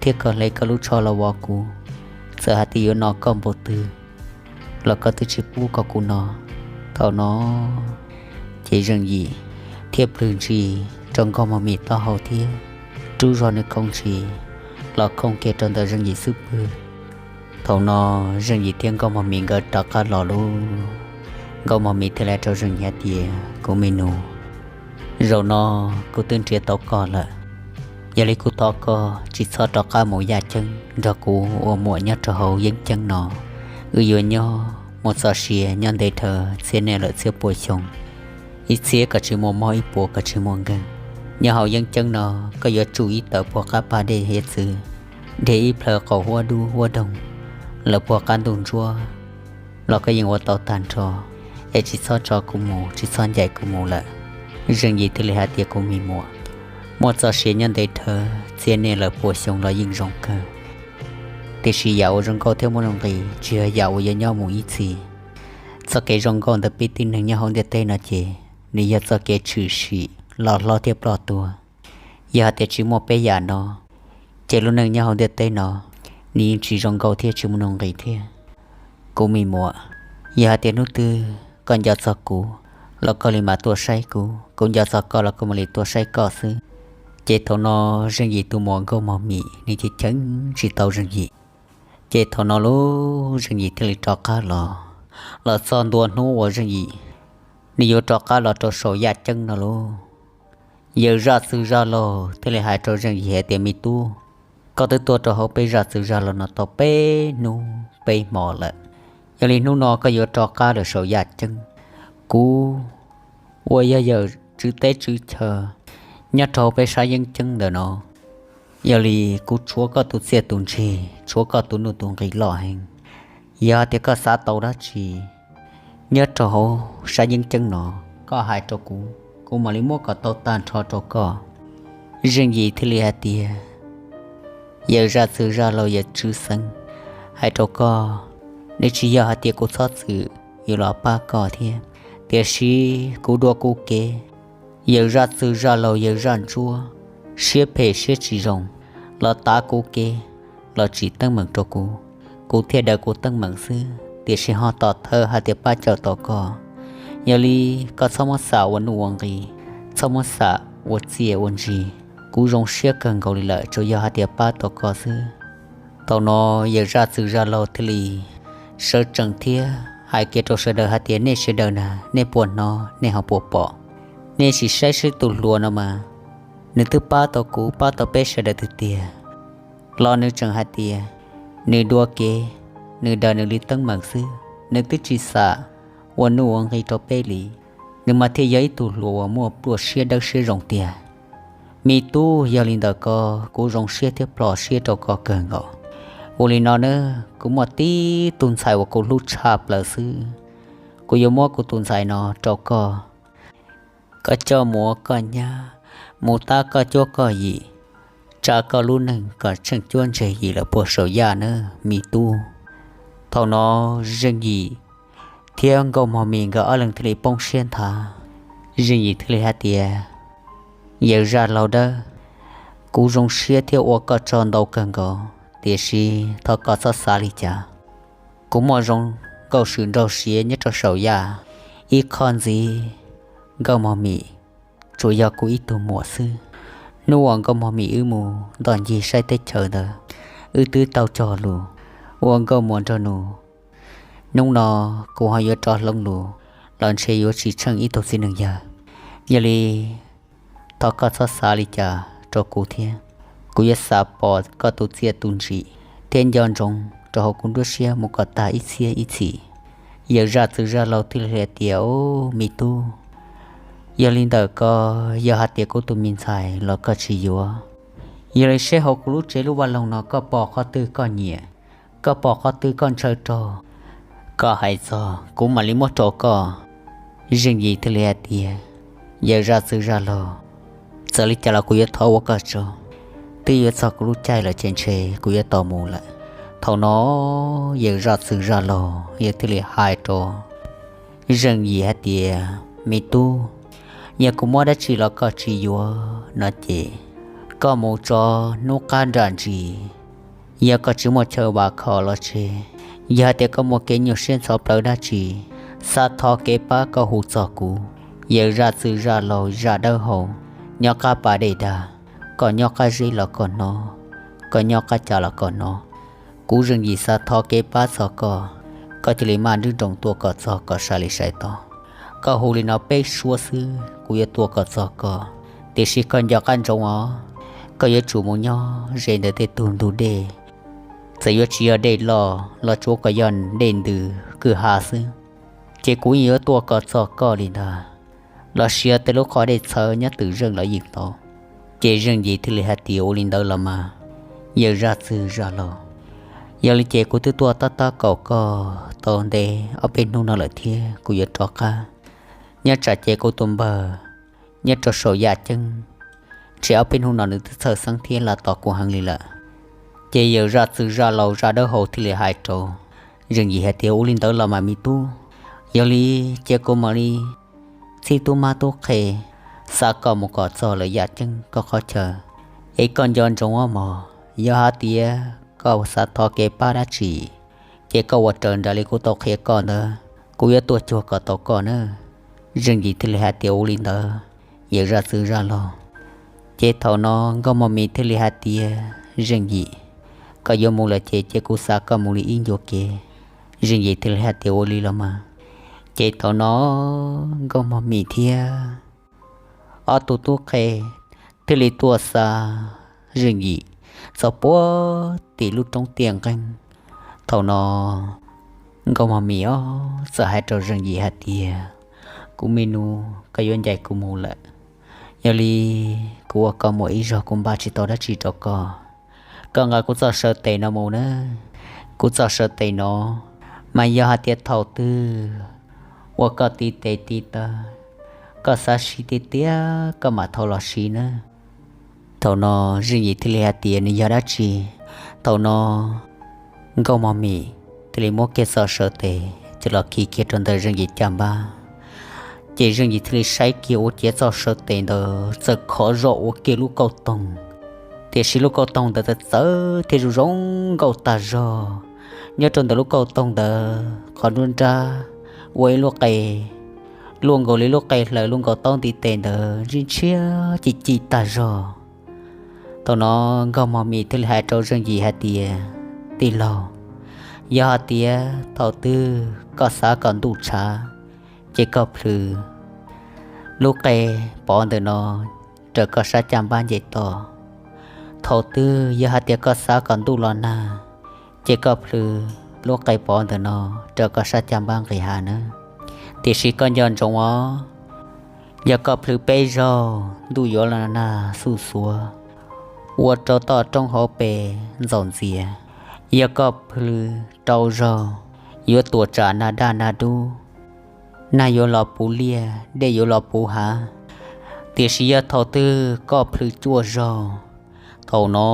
thiab koj hle koj lub tsho los vov kuv. Txawm hais tias yuav no koj npaum twg los koj twb tsis pub kom kuv no. Thaum no ces Zeej Yim thiaj plhws ntsis rau Nkauj Mos Mim taub hau thiab rub zog nws khoov ntsis los khoov kiag rau ntawm Zeej Yim xub pwg. Thaum no Zeej Yim thiab Nkauj Mos Mim nkawd rov qab los lauj. Nkauj Mos Mim thiaj li hais rau Zeej Yim hais tias, Kuv me nus, zaum no kuv twb nrhiav tau koj lawm. Yog li kuv thov koj tsis txhob rov qab mus yaj ceeb nrog kuv ua muam nyob rau hauv yeeb ceeb no. Wb yuav nyob muaj txoj sia nyob ntev dhawv txhiab niaj lawm txhiab pua xyoo, ib txhiab kom tsis muaj mob, ib puas kom tsis muaj nkeeg. Nyob hauv yeeb ceeb no koj yuav tsuj ib tawm puag qab paj dej hiav txwv, dhia ib plhaw qaum huab dub huab doog lawm puag qab ntuj ntsuab los koj yeej ua tau tag nrho, es tsis txhob tso kuv mus, tsis txhob ncaim kuv mus lawm. Zeej Yim thiaj li hais tias, Kuv me muam, muaj txoj sia nyob ntev dhawv txhiab niaj lawm pua xyoo los yeej zoo kawg, tiam sis yam uas zoo nkauj thiab muaj nuj nqis tsis yog yam uas yuav nyob mus ib txhis. Txoj kev zoo nkauj ntawm peb tib neeg nyob hauv ntiaj teb no ces nws yog txoj kev tshwm sim los hlob thiab ploj tuag. Yog hais tias tsis muaj peb yam no, ces lub neej nyob hauv ntiaj teb no nws yeej tsis zoo nkauj thiab tsis muaj nuj nqis thiab. Kuv me muam, yog hais tias hnub twg koj nco txog kuv los koj li mam tuaj saib kuv, kuv nco txog koj los kuv mam li tuaj saib koj xwb. Ces thaum no Zeej Yim tus muam Nkauj Mog Mim nws ces cheem tsis tau Zeej Yim. Ces thaum no lub Zeej Yim thiaj li rov qab los, los txog ntua hnub uas Zeej Yim nws yuav rov qab los rau saum yaj ceeb no lauj, yawm zaj txwg zaj laug thiaj li hais rau Zeej Yim hais tias, Me tub, koj twb tuaj rau hauv peb zaj txwg zaj laug no tau peb hnub peb hmo lawm. Yog li hnub no koj yuav rov qab lawm saum yaj ceeb. Kuv uas yog yawm tswv teb tswv chaw nyob rau hauv peb sab yeeb ceeb ntawm no, yog li kuv tshuav koj tus txiaj tus ntsig, tshuav koj tus nuj tus nqis loj heev. Yog tias koj xav tau dab tsi nyob rau hauv sab yeeb ceeb no, koj hais rau kuv, kuv mam li muab kom tau tag nrho rau koj. Zeej Yim thiaj li hais tias, Yawm zaj txwg zaj laug yawm tswv xeev, hais rau koj, nws tsis yog hais tias kuv txhob txwm yuav los pab koj thiab, tiam sis kuv dua kuv kev. Yawm zaj txwg zaj laug yawm zaj ntsuab, siab phem siab tsis zoo, los tav kuv kev, los tsim teeb meem rau kuv, kuv thiaj daws kuv teeb meem xwb, tiam sis ho tom thawj hais tias pab cawm tau koj. Yog li koj txhob muab xam ua nuj ua nqi, txhob muab xam ua txiaj ua ntsig. Kuv zoo siab kawg nkaus li lawm, tsuas yog hais tias pab tau koj xwb. Thaum no yawm zaj txwg zaj laug thiaj li sawv tsees thiab hais kiag rau sawv daws hais tias, Nej sawv daws na, nej puas hnov, nej ho puas pom? Nej sim saib seb tus hluas no mas, nws twb pab tau kuv, pab tau peb sawv daws tiag tiag, los nws tseem hais tias nws dua kev, nws daws nws li teeb meem xwb, nws twb tsis xam ua nuj ua nqi rau peb li. Nws mas thiaj yog ib tug hluas uas muaj pluaj siab dawb siab zoo tiag. Me tub, yog li ntawm ko, kuv zoo siab thiab plho siab rau koj kawg nkaus. Ua li no na, kuv muaj tib tug ntxhais uas kuv hlub tshaj plaws xwb, kuv yuav muab kuv tus ntxhais no rau koj. Koj coj mus ua koj nyab, mus tab koj cuab koj yim, tsa koj lub neej kom tsheej cuab ntseg yim lawm puag saum yaj nawb me tub. Thaum no Zeej Yim thiab Nkauj Mog Mim nkawd ob leeg thiaj li poob siab nthav. Zeej Yim thiaj li hais tias, Yawm zaj laug dawb, kuv zoo siab thiab ua koj tsaug ntau kawg nkaus, tiam sis thov koj txhob xav li cas. Kuv muaj zoo nkauj swm nraug siav nyob rau saum yaj ib qho ntxiv. Nkauj Mog Mim tsuas yog kuv ib tug muam xwb. Hnub uas Nkauj Mog Mim wb mus ntoj ncig saib teb chaws ntawd, wb twb tau cog lus ua nkauj muam nraug nus. Hnub no kuv ho yuav rov hloov lus los ntshe yuav tsis tsheej ib tug txiv neej yawg. Yog li thov koj txhob xav li cas rau kuv thiab. Kuv yuav xav pom koj tus txiaj tus ntsim thiab nco ntsoov rau hauv kuv nruab siab mus kom tag ib txhiab ib txhis. Yawm zaj txwg zaj laug thiaj li hais tias, Au, me tub, yog li ntawm ko, yog hais tias kuv tus me ntxhais los koj tsis yuav, yog li seb hauv kuv lub tsev lub vaj loog no koj pom qhov twg koj nyiam, koj pom qhov twg koj ntshaw rau, koj hais txog kuv mam li muab rau koj. Zeej Yim thiaj li hais tias, Yawm zaj txwg zaj laug, txawm li cas los kuv yuav thov ua koj tsaug. Twb yuav txog kuv lub caij lawm ces ntshe kuv yuav tau mus lawm. Thaum no yawm zaj txwg zaj laug yawg thiaj li hais rau Zeej Yim hais tias, Me tub, yog kuv muab dab tsi los koj tsis yuav no ces koj mus tso hnub qab nram ntsis. Yog koj tsis muaj chaw vam khom los tseg, yog hais tias koj muaj kev nyuaj siab ntxhov plawv dab tsi, xav thov kev pab koj hu txog kuv, yawm zaj txwg zaj laug zaj dawb hau, nyob qab pas dej dag, koj nyob qab zeb los koj hnov, koj nyob qab cas los koj hnov. Kuv Zeej Yim xav thov kev pab txog koj, koj cia li maj nruab nroos tuaj kom txog kom sai li sai tod. Koj hu li no peb suab xwb kuv yuav tuaj kom txog koj, tiam sis koj nco qab ntsoov os, koj yuav tsum mus nyob ze ntawm tej tug ntug dej. Txawm yuav tsis yog dej loj los tsuav kom yog dej ntws kwj ha xwb, ces kuv yeej yuav tuaj kom txog koj li ntag. Los sis yog tej lub qhov dej txhawv nyob twm zeej los yeej tau. Ces Zeej Yim thiaj li hais tias, Ua li ntawd los mas, yawm zaj txwg zaj laug, yog li ces kuv twb tuaj tab tab kaum koj tau ntev ob peb hnub no lawm thiab kuv yuav rov qab. Nyob tsam ces kuv tus npawg nyob rau saum yaj ceeb, ntshe ob peb hnub no nws twb txhawj xeeb thiab los tos kuv heev li lawm. Ces yawm zaj txwg zaj laug zaj dawb hau thiaj li hais rau Zeej Yim hais tias, Ua li ntawd los mas me tub, yog li ces kuv mam li txib tub mab tub qhe xa koj mus kom txog lawm yaj ceeb koj qhov chaw, es koj nco ntsoov ob mog, yog hais tias koj xav thov kev pab dab tsi, ces koj ua raws nraim li kuv tau qhia koj ntawd, kuv yuav tuaj cuag kom tau koj na. Zeej Yim thiaj li hais tias, Ua li ntawd, yawm zaj txwg zaj laug, Ces thaum no Nkauj Mos Mis thiaj li hais tias, Zeej Yim, koj yuav mus lawm ces cia kuv xa koj mus li ib ncua kev. Zeej Yim thiaj li hais tias, Ua li los mas. Ces thaum no Nkauj Mos Mis thiab ob tug tub qhe thiaj li tuaj xa Zeej Yim txog puag tim lub roob tiaj nqeeb. Thaum no Nkauj Mos Mis ob txawm hais rau Zeej Yim hais tias, Kuv me nus, koj yuav ncaim kuv mus lawm. Yog li kuv ua koj muam ib zaug kuv npaj tsis tau dab tsi rau koj. Koj nqa kuv txoj saw tes no mus na. Kuv txoj saw tes no mas yog hais tias thaum twg uas koj tiv tes tiv taw, koj xav siv tiag tiag koj mam thau los siv na. Thaum no Zeej Yim thiaj li hais tias, Nws yog dab tsi? Thaum no Nkauj Mos Mis thiaj li muab kiag txoj saw tes coj los khi kiag rau ntawm Zeej Yim caj npab. Ces Zeej Yim thiaj li saib kiag ua ciav txoj saw tes ntawd txawm khov zog ua kiag lub kauj toog. Tiam sis lub kauj toog ntawd txawv txawv thiab zoo zoo nkauj tag zog. Nyob rau ntawm lub kauj toog ntawd qhov nruab nrab ua ib lub qe luaj nkaus li lub qe hlaws luaj nkaus taub ntiv tes ntawd ntshiab ntshiab ci ci tag zog. Thaum no Nkauj Mos Mis thiaj li hais rau Zeej Yim hais tias, Tij laug, yog hais tias thaum twg koj xav kom ntuj tshav, ces koj plhws lub qe pov ntawm no raws koj sab caj npab nce toj. Thaum twg yog hais tias koj xav kom ntuj los nag, ces koj plhws lub qe pov ntawm no raws koj sab caj npab nqis hav nawb. Tiam sis koj nco ntsoov os, yog koj plhws peb zaug ntuj yuav los nag xuj xuav, ua rau toj roob hauv pes ntxaum ntxias. Yog koj plhws rau zaug, yuav tuam tsam nag daj nag dub, nag yuav los puv liaj, dej yuav los puv hav. Tiam sis yog thaum twg koj plhws cuaj zaug, thaum no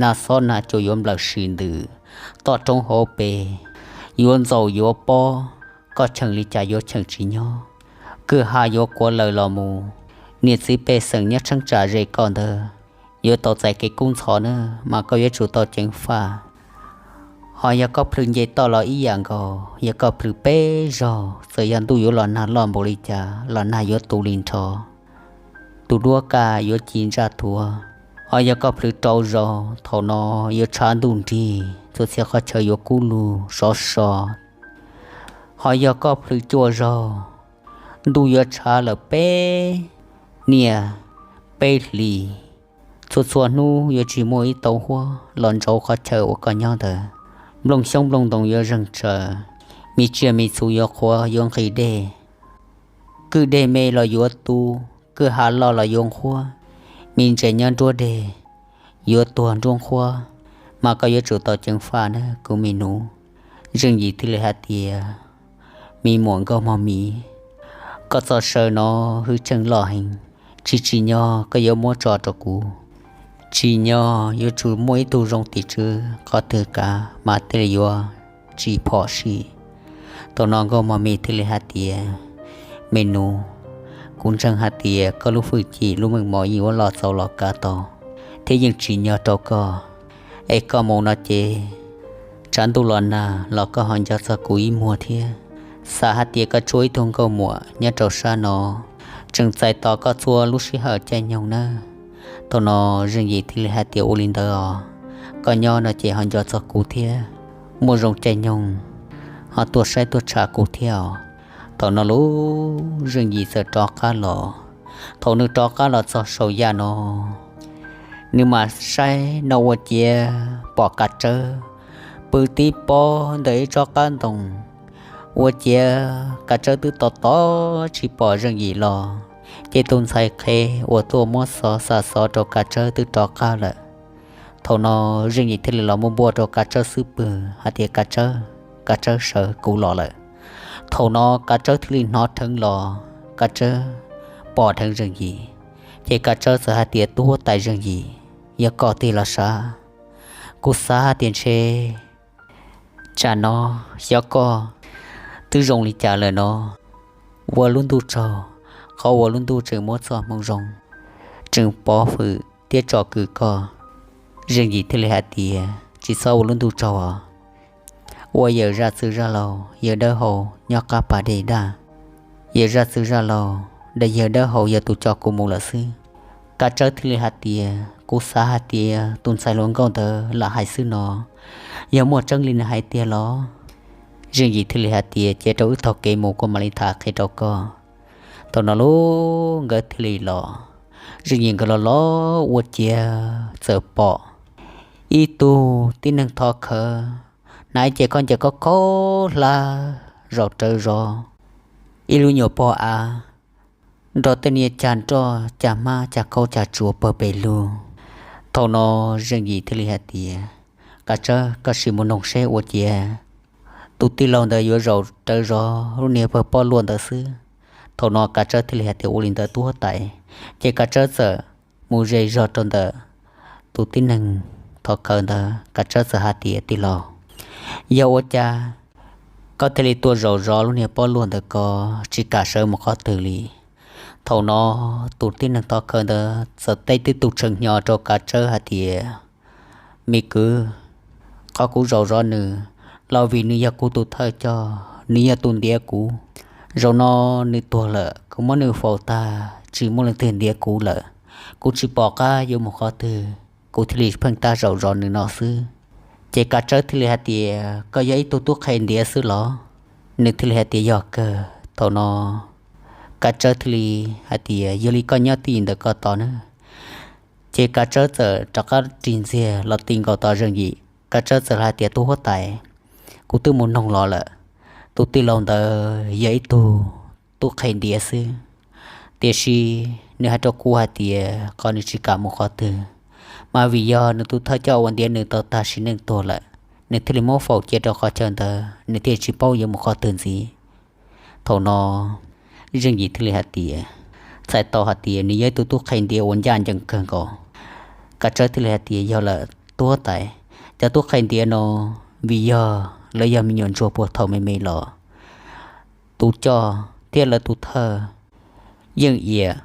nag xob nag cua yuav nplawm sim ntws, toj roob hauv pes yuav ntxaum yuav pob, koj cheem li cas yuav cheem tsis nyob, kwj ha yuav kuav lawm los mus. Niam txiv pej xeem nyob tsheeb tsam ze koj ntawd yuav tau txais kev kub ntxhov na, mas koj yuav tsum tau ceev faj. Ho yog koj plhws nce toj los ib yam nkaus, yog koj plhws peb zaug, txawm yog ntuj yuav los nag loj npaum li cas los nag yuav tu li nrho, tus duab kaj yuav ci ntsaj thuav. Ho yog koj plhws rau zaug, thaum no yuav tshav ntuj nrig, txhua txhia qhov chaw yuav kub lug sov so. Ho yog koj plhws cuaj zaug, ntuj yuav tshav lawm peb niaj peb hlis, txhua txhua hnub yuav tsis muaj ib tau huab los ntsauv qhov chaw uas koj nyob ntawd. Nplooj xyoob nplooj ntoo yuav zeeg tsaws, me tsiaj me txhu yuav qhuav yuav nqhis dej, kwj deg me los yuav tu, kwj ha loj los yuav nqhuab, me ntses nyob nruab deg yuav tuag nruab nqhuab, mas koj yuav tsum tau ceev faj na kuv me nus. Zeej Yim thiaj li hais tias, Me muam Nkauj Mog Mis, koj txoj saw no hwj chim loj heev, tsis tsim nyog koj yuav muab tso rau kuv. Tsim nyog yuav tsum muaj ib tug zoo tim tswv qhov twg kav mas thiaj li yuav tsis phom sij. Thaum no Nkauj Mog Mis thiaj li hais tias, Me nus, kuv ntseeg hais tias koj lub hwj chim lub meej mom yeej yuav los txaus los kav tau, thiab yeej tsim nyog rau koj. Es koj mus no ces tsam ntuj los nag los koj ho nco txog kuv ib muag thiab. Xav hais tias koj tshuav ib tug nkauj muam nyob rau sab no, tseem txais tos koj txhua lub sij hawm caij nyoog nawb. Thaum no Zeej Yim thiaj li hais tias, Ua li ntawd os, koj nyob no ces ho nco txog kuv thiab, muaj zoo caij nyoog ho tuaj saib tuaj tsham kuv thiab os. Thaum no lub Zeej Yim txawm rov qab los. Thaum nws rov qab los txog saum yaj no, nws mam saib no ua ciav pom Kav Tsawb pw tib pob ntawm ib tsob qab ntoo. Ua ciav Kav Tsawb twb tos tos tsis pom Zeej Yim los, ces tus ntxhais qhev uas tuaj muab xov xa xov rau Kav Tsawb twb rov qab lawm. Thaum no Zeej Yim thiaj li los muab npuaj rau Kav Tsawb xub pwg hais tias, Kav Tsawb, Kav Tsawb, sawv, kuv los lawm. Thaum no Kav Tsawb thiaj li hnov dheev los, Kav Tsawb pom dheev Zeej Yim, ces Kav Tsawb txawm hais tias, Tub huab tais Zeej Yim, yog koj tiag los sav? Kuv xav hais tias ntshe tsam no xyov koj twb zoo li cas lawm no. Ua lub ntuj tsaug, qhov uas lub ntuj tseem muab txoj hmoo zoo, tseem pov hwm thiab tsom kwm koj. Zeej Yim thiaj li hais tias, Tsis txhob ua lub ntuj tsaug os. Ua yawm zaj txwg zaj laug yawg Dawb Hau nyob qab pas dej daj. Yawm zaj txwg zaj laug, yawg Dawb Hau yog tus coj kuv mus lawm xwb. Kav Tsawb thiaj li hais tias, Kuv xav hais tias tus ntxhais hluas nkauj ntawd lam hais xwb no, yog muaj tseeb li nws hais tiag los? Zeej Yim thiaj li hais tias, Cia rau wb taug kev mus kuv mam li tham qhia rau koj. Thaum no lub nkawd thiaj li los, Zeej Yim nkawd los los ua ciav txawm pom ib tug tib neeg thov khawv, hnav ib ce khaub ncaws khaub khaub hlab zaum rawv zov, ib lub nyuag pog av nrog tej niag cag nroj cag hmab cag qaub cag tsuas pawg pes lug. Thaum no Zeej Yim thiaj li hais tias, Kav Tsawb, koj sim mus noog seb ua ciav tus tij laug ntawd yuav zaum rawv zov lub niag pawg poj luaj ntawd xwb. Thaum no Kav Tsawb thiaj li hais tias, Ua li ntawd tub huab tais. Ces Kav Tsawb txawm mus ze zog rau ntawm tus tib neeg thov khawv ntawd, Kav Tsawb txawm hais tias, Tij laug, yog ua cas koj thiaj li tuaj zaum zov lub niag poj luaj ntawd, koj tsis kam sawv mus qhov twg li? Thaum no tus tib neeg thov khawv ntawd txawm teb tib tug tshee hnyo rau Kav Tsawb hais tias, Me kwv, qhov kuv zaum zov nws los vim nws yog kuv tus thawj coj, nws yog tus ntiav kuv. Zaum no nws tuag lawm, kuv muab nws faus tag tsis muaj leej twg ntiav kuv lawm. Kuv tsis pom qab yuav mus qhov twg, kuv thiaj li pheej tab zaum zov nws no xwb. Ces Kav Tsawb thiaj li hais tias, Koj yog ib tug tub qhe ntiav xwb los? Nws thiaj li hais tias, Yog kawg. Thaum no Kav Tsawb thiaj li hais tias, Yog li koj nyob twj ywm ntawm ko tos nawb. Ces Kav Tsawb txawm rov qab ris ntxiag los ti nkaus tos Zeej Yim. Kav Tsawb txawm hais tias, Tub huab tais, kuv twb mus noog los lawm, tus tij laug ntawd yog ib tug tub qhe ntiav xwb, tiam sis nws hais rau kuv hais tias qhov nws tsis kam mus qhov twg, mas vim yog nws tus thawj coj uas ntiav nws tau tag sim neej tuag lawm, nws thiaj li muab faus cia rau qhov chaw ntawd, nws thiaj tsis paub yuav mus qhov twg ntxiv. Thaum no Zeej Yim thiaj li hais tias, Txhais tau hais tias nws yog ib tug tub qhe ntiav uas ncaj ncees kawg nkaus. Kav Tsawb thiaj li hais tias, Yog lawm tub huab tais, cov tub qhe ntiav no vim yog lawv yog me nyuam ntsuag puag thaum me me los, tus coj thiab lawv tus thawj yeej iam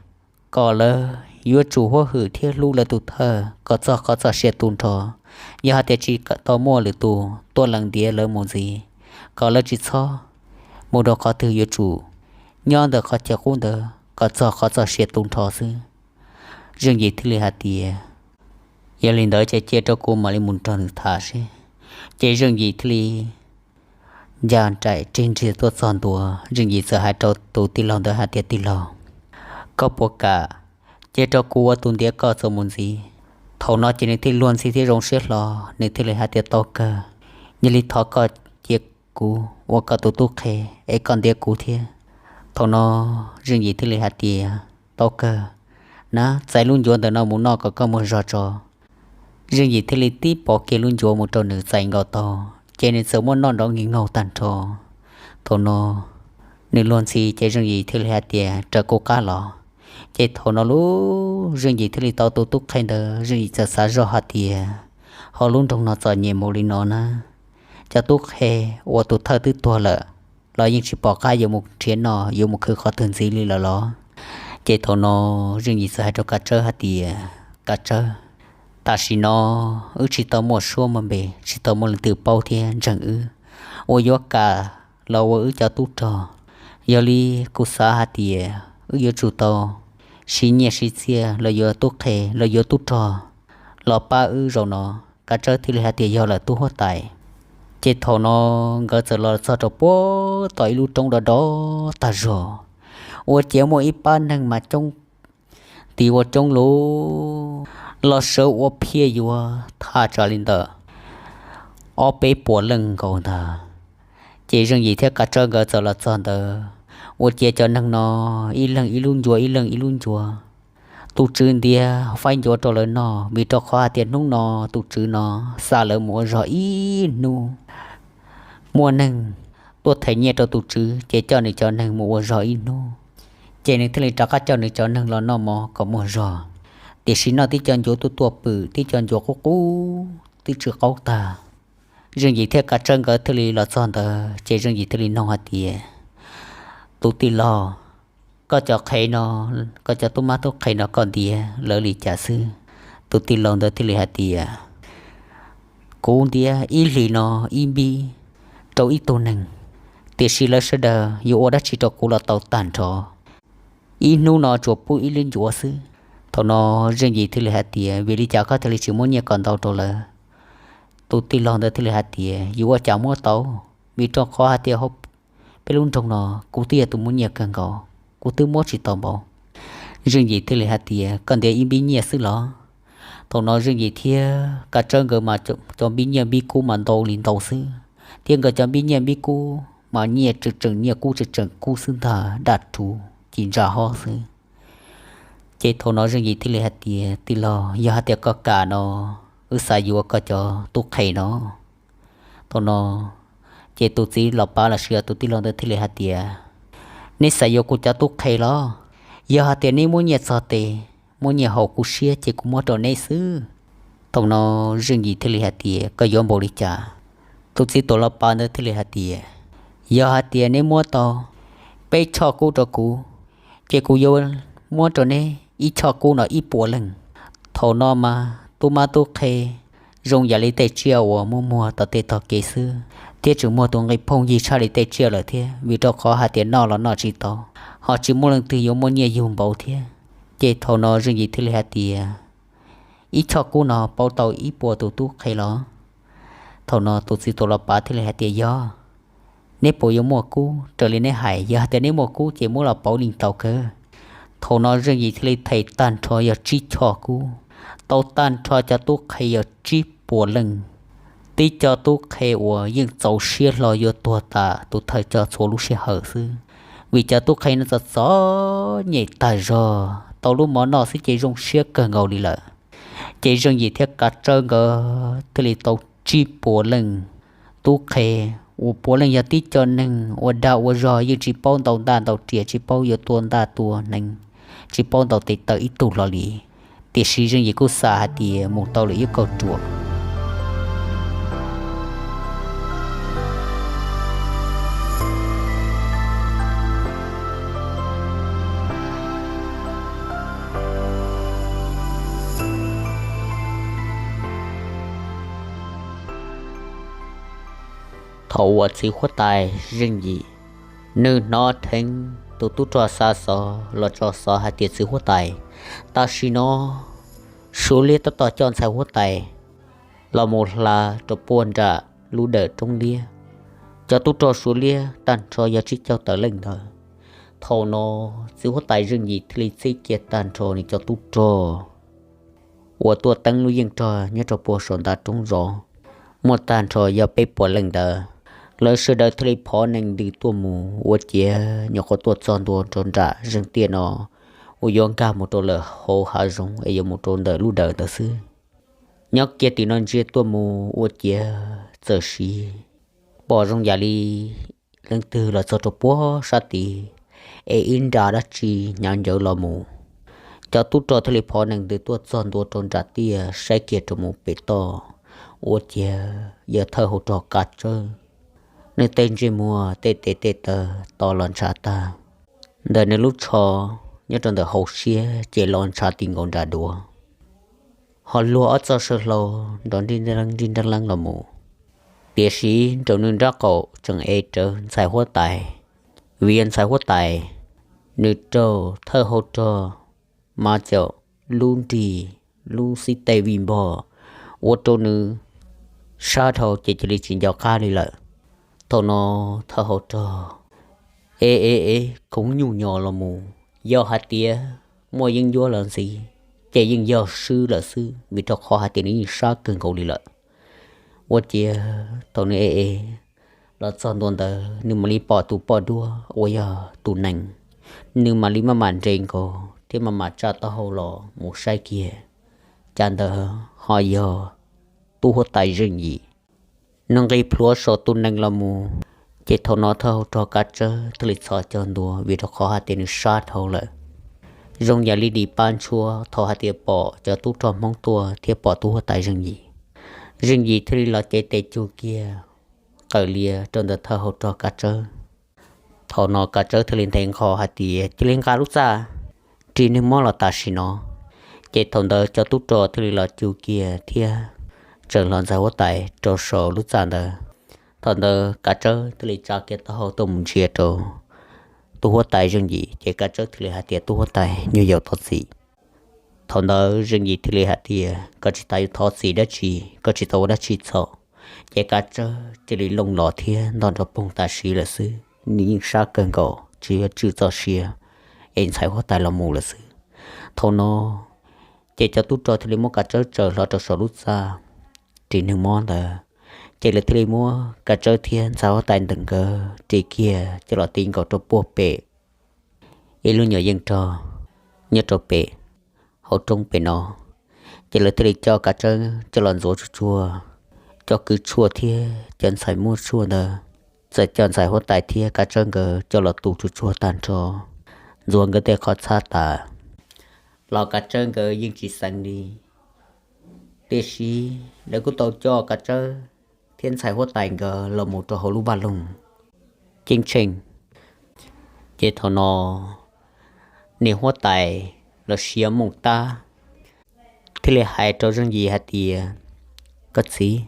kom lawv yuav tsum huab hwm thiab hlub lawv tus thawj kom txog qhov txoj sia tu nrho. Yog hais tias tsis tau muaj lwm tus tuaj lees ntiav lawv mus ntxiv, kom lawv tsis txhob mus rau qhov twg, yuav tsum nyob ntawm qhov chaw qub ntawd kom txog qhov txoj sia tu nrho xwb. Zeej Yim thiaj li hais tias, Yog li ntawd ces cia rau kuv mam li mus nrog nws tham seb. Ces Zeej Yim thiaj li ncaj nraim ris ntsiag tuaj txog ntua. Zeej Yim txawm hais rau tus tij laug ntawd hais tias, Tij laug, koj puas kam cia rau kuv ua tus ntiav koj txuas mus ntxiv? Thaum no ces nws thiaj luag ntxhi thiab zoo siab hlo, nws thiaj li hais tias, Tau kawg, yog li thov koj cia kuv ua koj tus tub qhe es koj ntiav kuv thiab. Thaum no Zeej Yim thiaj li hais tias, Tau kawg, na, txais lub ncuav ntawm no mus noj kom koj muag zog tso. Zeej Yim thiaj li tib pov kiag lub ncuav mus rau nws txais nkaus tau, ces nws txawm muab noj nrov nkig nkaug tag nrho. Thaum no nws luag ntxhi ces Zeej Yim thiaj li hais tias, Raws kuv qab los. Ces thaum no lub Zeej Yim thiaj li tau tus tub qhe ntawd, Zeej Yim txawm xav zoj hais tias, Ho lub nroog no txom nyem mus li no na, cov tub qhe uas tus thawj twb tuag lawm los yeej tsis pom qab yuav mus nrhiav noj yuav mus khwv qhov twg ntxiv li lawm los? Ces thaum no Zeej Yim txawm hais rau Kav Tsawb hais tias, Kav Tsawb, tam sim no wb tsis tau muaj suab muaj npe, tsis tau muaj leej twg paub thiab ntseeg wb, uas yuav kam los ua wb cov tub rog. Yog li kuv xav hais tias wb yuav tsum tau siv nyiaj siv txiaj los yuav tub qhe los yuav tub rog los pab wb zaum no. Kav Tsawb thiaj li hais tias, Yog lawm tub huab tais. Ces thaum no nkawd txawm los txog rau puag tom ib lub roob dov dov tag zog, ua ciav muaj ib pab neeg mas coob, tis ua coob lug los sawv ua phiaj yuav thaj tsam li ntawm ob peb puas leej nkaus ntag. Ces Zeej Yim thiab Kav Tsawb nkawd txawm los txog ntawd, ua ciav cov neeg no ib leeg ib lub ncuav, ib leeg ib lub ncuav. Tus tswv ntiav faib ncuav rau lawv noj, vim rau qhov hais tias hnub no tus tswv no xa lawv mus ua zog ib hnub. Muaj neeg tuaj them nyiaj rau tus tswv, ces coj nws cov neeg mus ua zog ib hnub, ces nws thiaj li rov qab coj nws cov neeg los noj mov kom muaj zog. Tiam sis noj tib co ncuav tuaj tuaj pwm, tib co ncuav qub qub twb tsw qaub tag. Zeej Yim thiab Kav Tsawb nkawd thiaj li los txog ntawd, ces Zeej Yim thiaj li noog hais tias, Tus tij laug, koj cov qhe no, koj cov tub mab tub qhe no koj ntiav lawv li cas xwb? Tus tij laug ntawd thiaj li hais tias, Kuv ntiav ib hlis no ib npib rau ib tug neeg, tiam sis lawv sawv daws yuav ua dab tsi rau kuv los tau tag nrho. Ib hnub no tsuas pub ib lub ncuav xwb, Thaum no Zeej Yim thiaj li hais tias, Vim li cas koj thiaj li tsis muab nyiaj kom ntau rau lawv? Tus tij laug ntawd thiaj li hais tias, Yuav ua cas muab tau, vim rau qhov hais tias hauv peb lub nroog no kuv twb yog tus muaj nyiaj kawg nkaus, kuv twb muab tsis tau npaum. Zeej Yim thiaj li hais tias, Koj ntiav ib npib nyiaj xwb los? Thaum no Zeej Yim thiab Kav Tsawb nkawd mas cov npib nyiaj npib kub mas ntau li ntau xwb, thiab nkawd cov npib nyiaj npib kub mas nyiaj tseem tseem nyiaj kub tseem tseem kub xwb ntag, daj rhuv ci ntsa hob xwb. Ces thaum no Zeej Yim thiaj li hais tias, Tij laug, yog hais tias koj kam no, wb xav yuav koj cov tub qhe no. Thaum no ces tus txiv los pav los sis tus tij laug ntawd thiaj li hais tias, Neb xav yuav kuv cov tub qhe los? Yog hais tias neb muab nyiaj txog tes, muab nyiaj haum kuv siab ces kuv muab rau neb xwb. Thaum no Zeej Yim thiaj li hais tias, Koj yuav npaum li cas? Tus txiv tuam los pav ntawd thiaj li hais tias, Yog hais tias neb muab tau peb choj kub rau kuv, ces kuv yuav muab rau neb ib choj kub no ib puas leej. Thaum no mas tub mab tub qhe zoo yam li tej tsiaj uas muaj muag tom tej tog kev xwb, thiab tseem muaj tus nqi phooj ywg tshaj li tej tsiaj lawm thiab, vim rau qhov hais tias noj los noj tsis tau, ho tsis muaj leej twg yuav muaj nyiaj yug npaum thiab. Ces thaum no Zeej Yim thiaj li hais tias, Ib choj kub no pauv tau ib puas tus tub qhe los? Thaum no tus txiv tuam los pav thiaj li hais tias, Yog. Neb puas yuav muaj kub raws li neb hais? Yog hais tias neb muaj kub ces muab los pauv li tau kawg. Thaum no Zeej Yim thiaj li them tag nrho yog tsib choj kub, tau tag nrho cov tub qhe yog tsib puas leej. Tib co tub qhe uas yeej txaus siab hlo yuav tuag tas tus thawj coj txhua lub sij hawm xwb, vim cov tub qhe no txom txom nyem tag zog, tau lub mov noj xwb ces zoo siab kawg nkaus li lawm. Ces Zeej Yim thiab Kav Tsawb nkawd thiaj li tau tsib puas leej tub qhe, uas puav leej yog tib co neeg ua dag ua zog, yeej tsis paub ntaus ntaj ntaus riam, tsis paub yuav tua ntaj tua hneev, tsis paub ntaus tes taw ib tug hlo li. Tiam sis Zeej Yim kuj xav hais tias mus tau lawm ib kauj ruam. Thaum uas txiv huab tais Zeej Yim, nws hnov dheev tus tub rog xa xov los tso xov hais tias txiv huab tais tam sim no Suav liab tab tom coj ntxhais huab tais los mus hla rau puag nram lub dawm roob liab. Cov tub rog Suav liab tag nrho yog tsib caug tawm leej ntawd. Thaum no txiv huab tais Zeej Yim thiaj li txib kiag tag nrho nws cov tub rog uas tuaj teeb lub yeej rog nyob rau puag saum ntav roob zov, muaj tag nrho yog peb puas leej ntawd. Lawv sawv daws thiaj li phov nees ntws tuaj mus ua ciav nyuam qhuav tuaj txog ntua rau nram zeeg tiaj no uas yuav nkag mus rau lawm hauv hav zoov es yuav mus rau ntawm lub dawm ntawd xwb. Nyob kiag tim no ntsia tuaj mus ua ciav txawm siv pom zoo yam li leej twg los txog rau puag sab tid es ib nra dab tsi hnyav ncawv los mus. Cov tub rog thiaj li phov nees ntws tuaj txog ntua rau nram tiaj saib kiag rau mus pem toj ua ciav yog thawj hau rog Kav Tsawb, nws tej ntsej muag tej tes tej taw to los ntshav tag, ntawm nws lub tsho nyob rau ntawm hauv siab ces los ntshav ti nkaus nram duav, ho luag ob txoj saw hlau nrov nrib nrib nrab leeb los mus. Tiam sis nraum nws nrab qaum tseem ev rawv ntxhais huab tais, vim yog ntxhais huab tais, nws raug thawj hau rog mas caum lub nrig lub xib tej vij npog ua rau nws sab dhau ces cia li tsis nco qab li lawm. Thaum no thawj hau rog, e e e, khoov nyuj nyos los mus, yog hais tias muaj yeeb ncuab los ntxiv ces yeej yog swb lawm xwb, vim rau qhov hais tias nws yeej sab kawg nkaus li lawm. Ua ciav thaum nws e e los txog ntua ntawd nws mam li pom tus poj duab uas yog tus nees, nws mam li maj mam nres nkaus thiab maj mam tsa taub hau los mus saib kiag, cas ntawd ho yog tub huab tais Zeej Yim. Nws nqis plhuav saum tus nees los mus, ces thaum no thawj hau rog Kav Tsawb thiaj li txhos caug ntua vim rau qhov hais tias nws sab dhau lawm. Zoo yam li dim pab ntshuab thaum hais tias pom cov tub rog Hmoob tuaj thiab pom tub huab tais Zeej Yim. Zeej Yim thiaj li los cev tes cug kiag qawm lias rau ntawm thawj hau rog Kav Tsawb. Thaum no Kav Tsawb thiaj li ntes nqho hais tias, Cia li nqa lub txaj ris nws mob los tam sim no. Ces thaum ntawd cov tub rog thiaj li los cug kiag thiab tseem hlo ntxhais huab tais rau saum lub txaj ntawd. Thaum ntawd Kav Tsawb thiaj li tsa kiag taub hau tuaj mus ntsia rau tub huab tais Zeej Yim, ces Kav Tsawb thiaj li hais tias, Tub huab tais, nyuag yaus thov txim. Thaum ntawd Zeej Yim thiaj li hais tias, koj tsis tas yuav thov txim dab tsi, koj tsis tau ua dab tsi txhaum. Ces Kav Tsawb cia li looj los thiab ntog nrov poog tam sim lawm xwb, nws yeej sab kawg nkaus tsis yuav tswm txoj sia, es ntxhais huab tais los mus lawm xwb. Thaum no ces cov tub rog thiaj li muab Kav Tsawb tsaws hlo rau saum lub txaj ris neeg mob ntawd. Ces lawv thiaj li muab Kav Tsawb thiab ntxhais huab tais ntawm nkawd ris kiag coj los ti nkaus rau puag pem ib lub nyuam yeej rog nyob rau pem hauv roob pem no. Ces lawv thiaj li coj Kav Tsawb coj los ntxuav tsuag tsuag, cov kwv tshuaj thiab cov ntxhais muaj tshuaj ntawd, txawm coj ntxhais huab tais thiab Kav Tsawb nkawd coj los tu tsuag tsuag tag nrho, ntxuav nkawd tej qhov txhab tas los Kav Tsawb nkawd yeej tsis xeev li. Tiam sis lawv kuj tau coj Kav Tsawb thiab ntxhais huab tais nkawd los mus rau hauv lub vaj loog ceeb tsheej. Ces thaum no niam huab tais los sis yog Mooj Tab thiaj li hais rau Zeej Yim hais tias, koj txiv,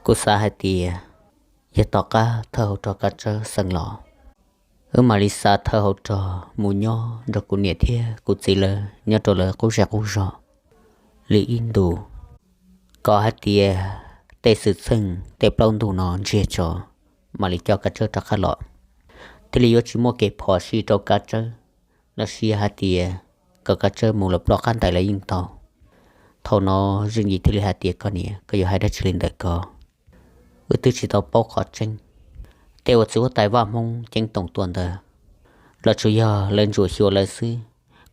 kuv xav hais tias yog tom qab thawj hauv rog Kav Tsawb xeev los, wb mam li xa thawj hauv rog mus nyob nrog kuv niam thiab kuv txiv lawv nyob rau lawv qub zej qub zog li ib ntus, kom hais tias tej xwm txheej tej plaub ntug no ntsiag tso, mam li coj Kav Tsawb rov qab los. Thiaj li yuav tsis muaj kev phom sij rau Kav Tsawb, los sis yog hais tias kom Kav Tsawb mus lawm ploj qab ntais los yeej tau. Thaum no Zeej Yim thiaj li hais tias, koj niam, koj yuav hais dab tsi li ntawm ko? Wb twb tsis tau paub qhov tseeb. Tej uas txiv huab tais Vaj Hmoob ceeb toom tua ntawd los tsuas yog lawv ntsuam xyuas lawv xwb.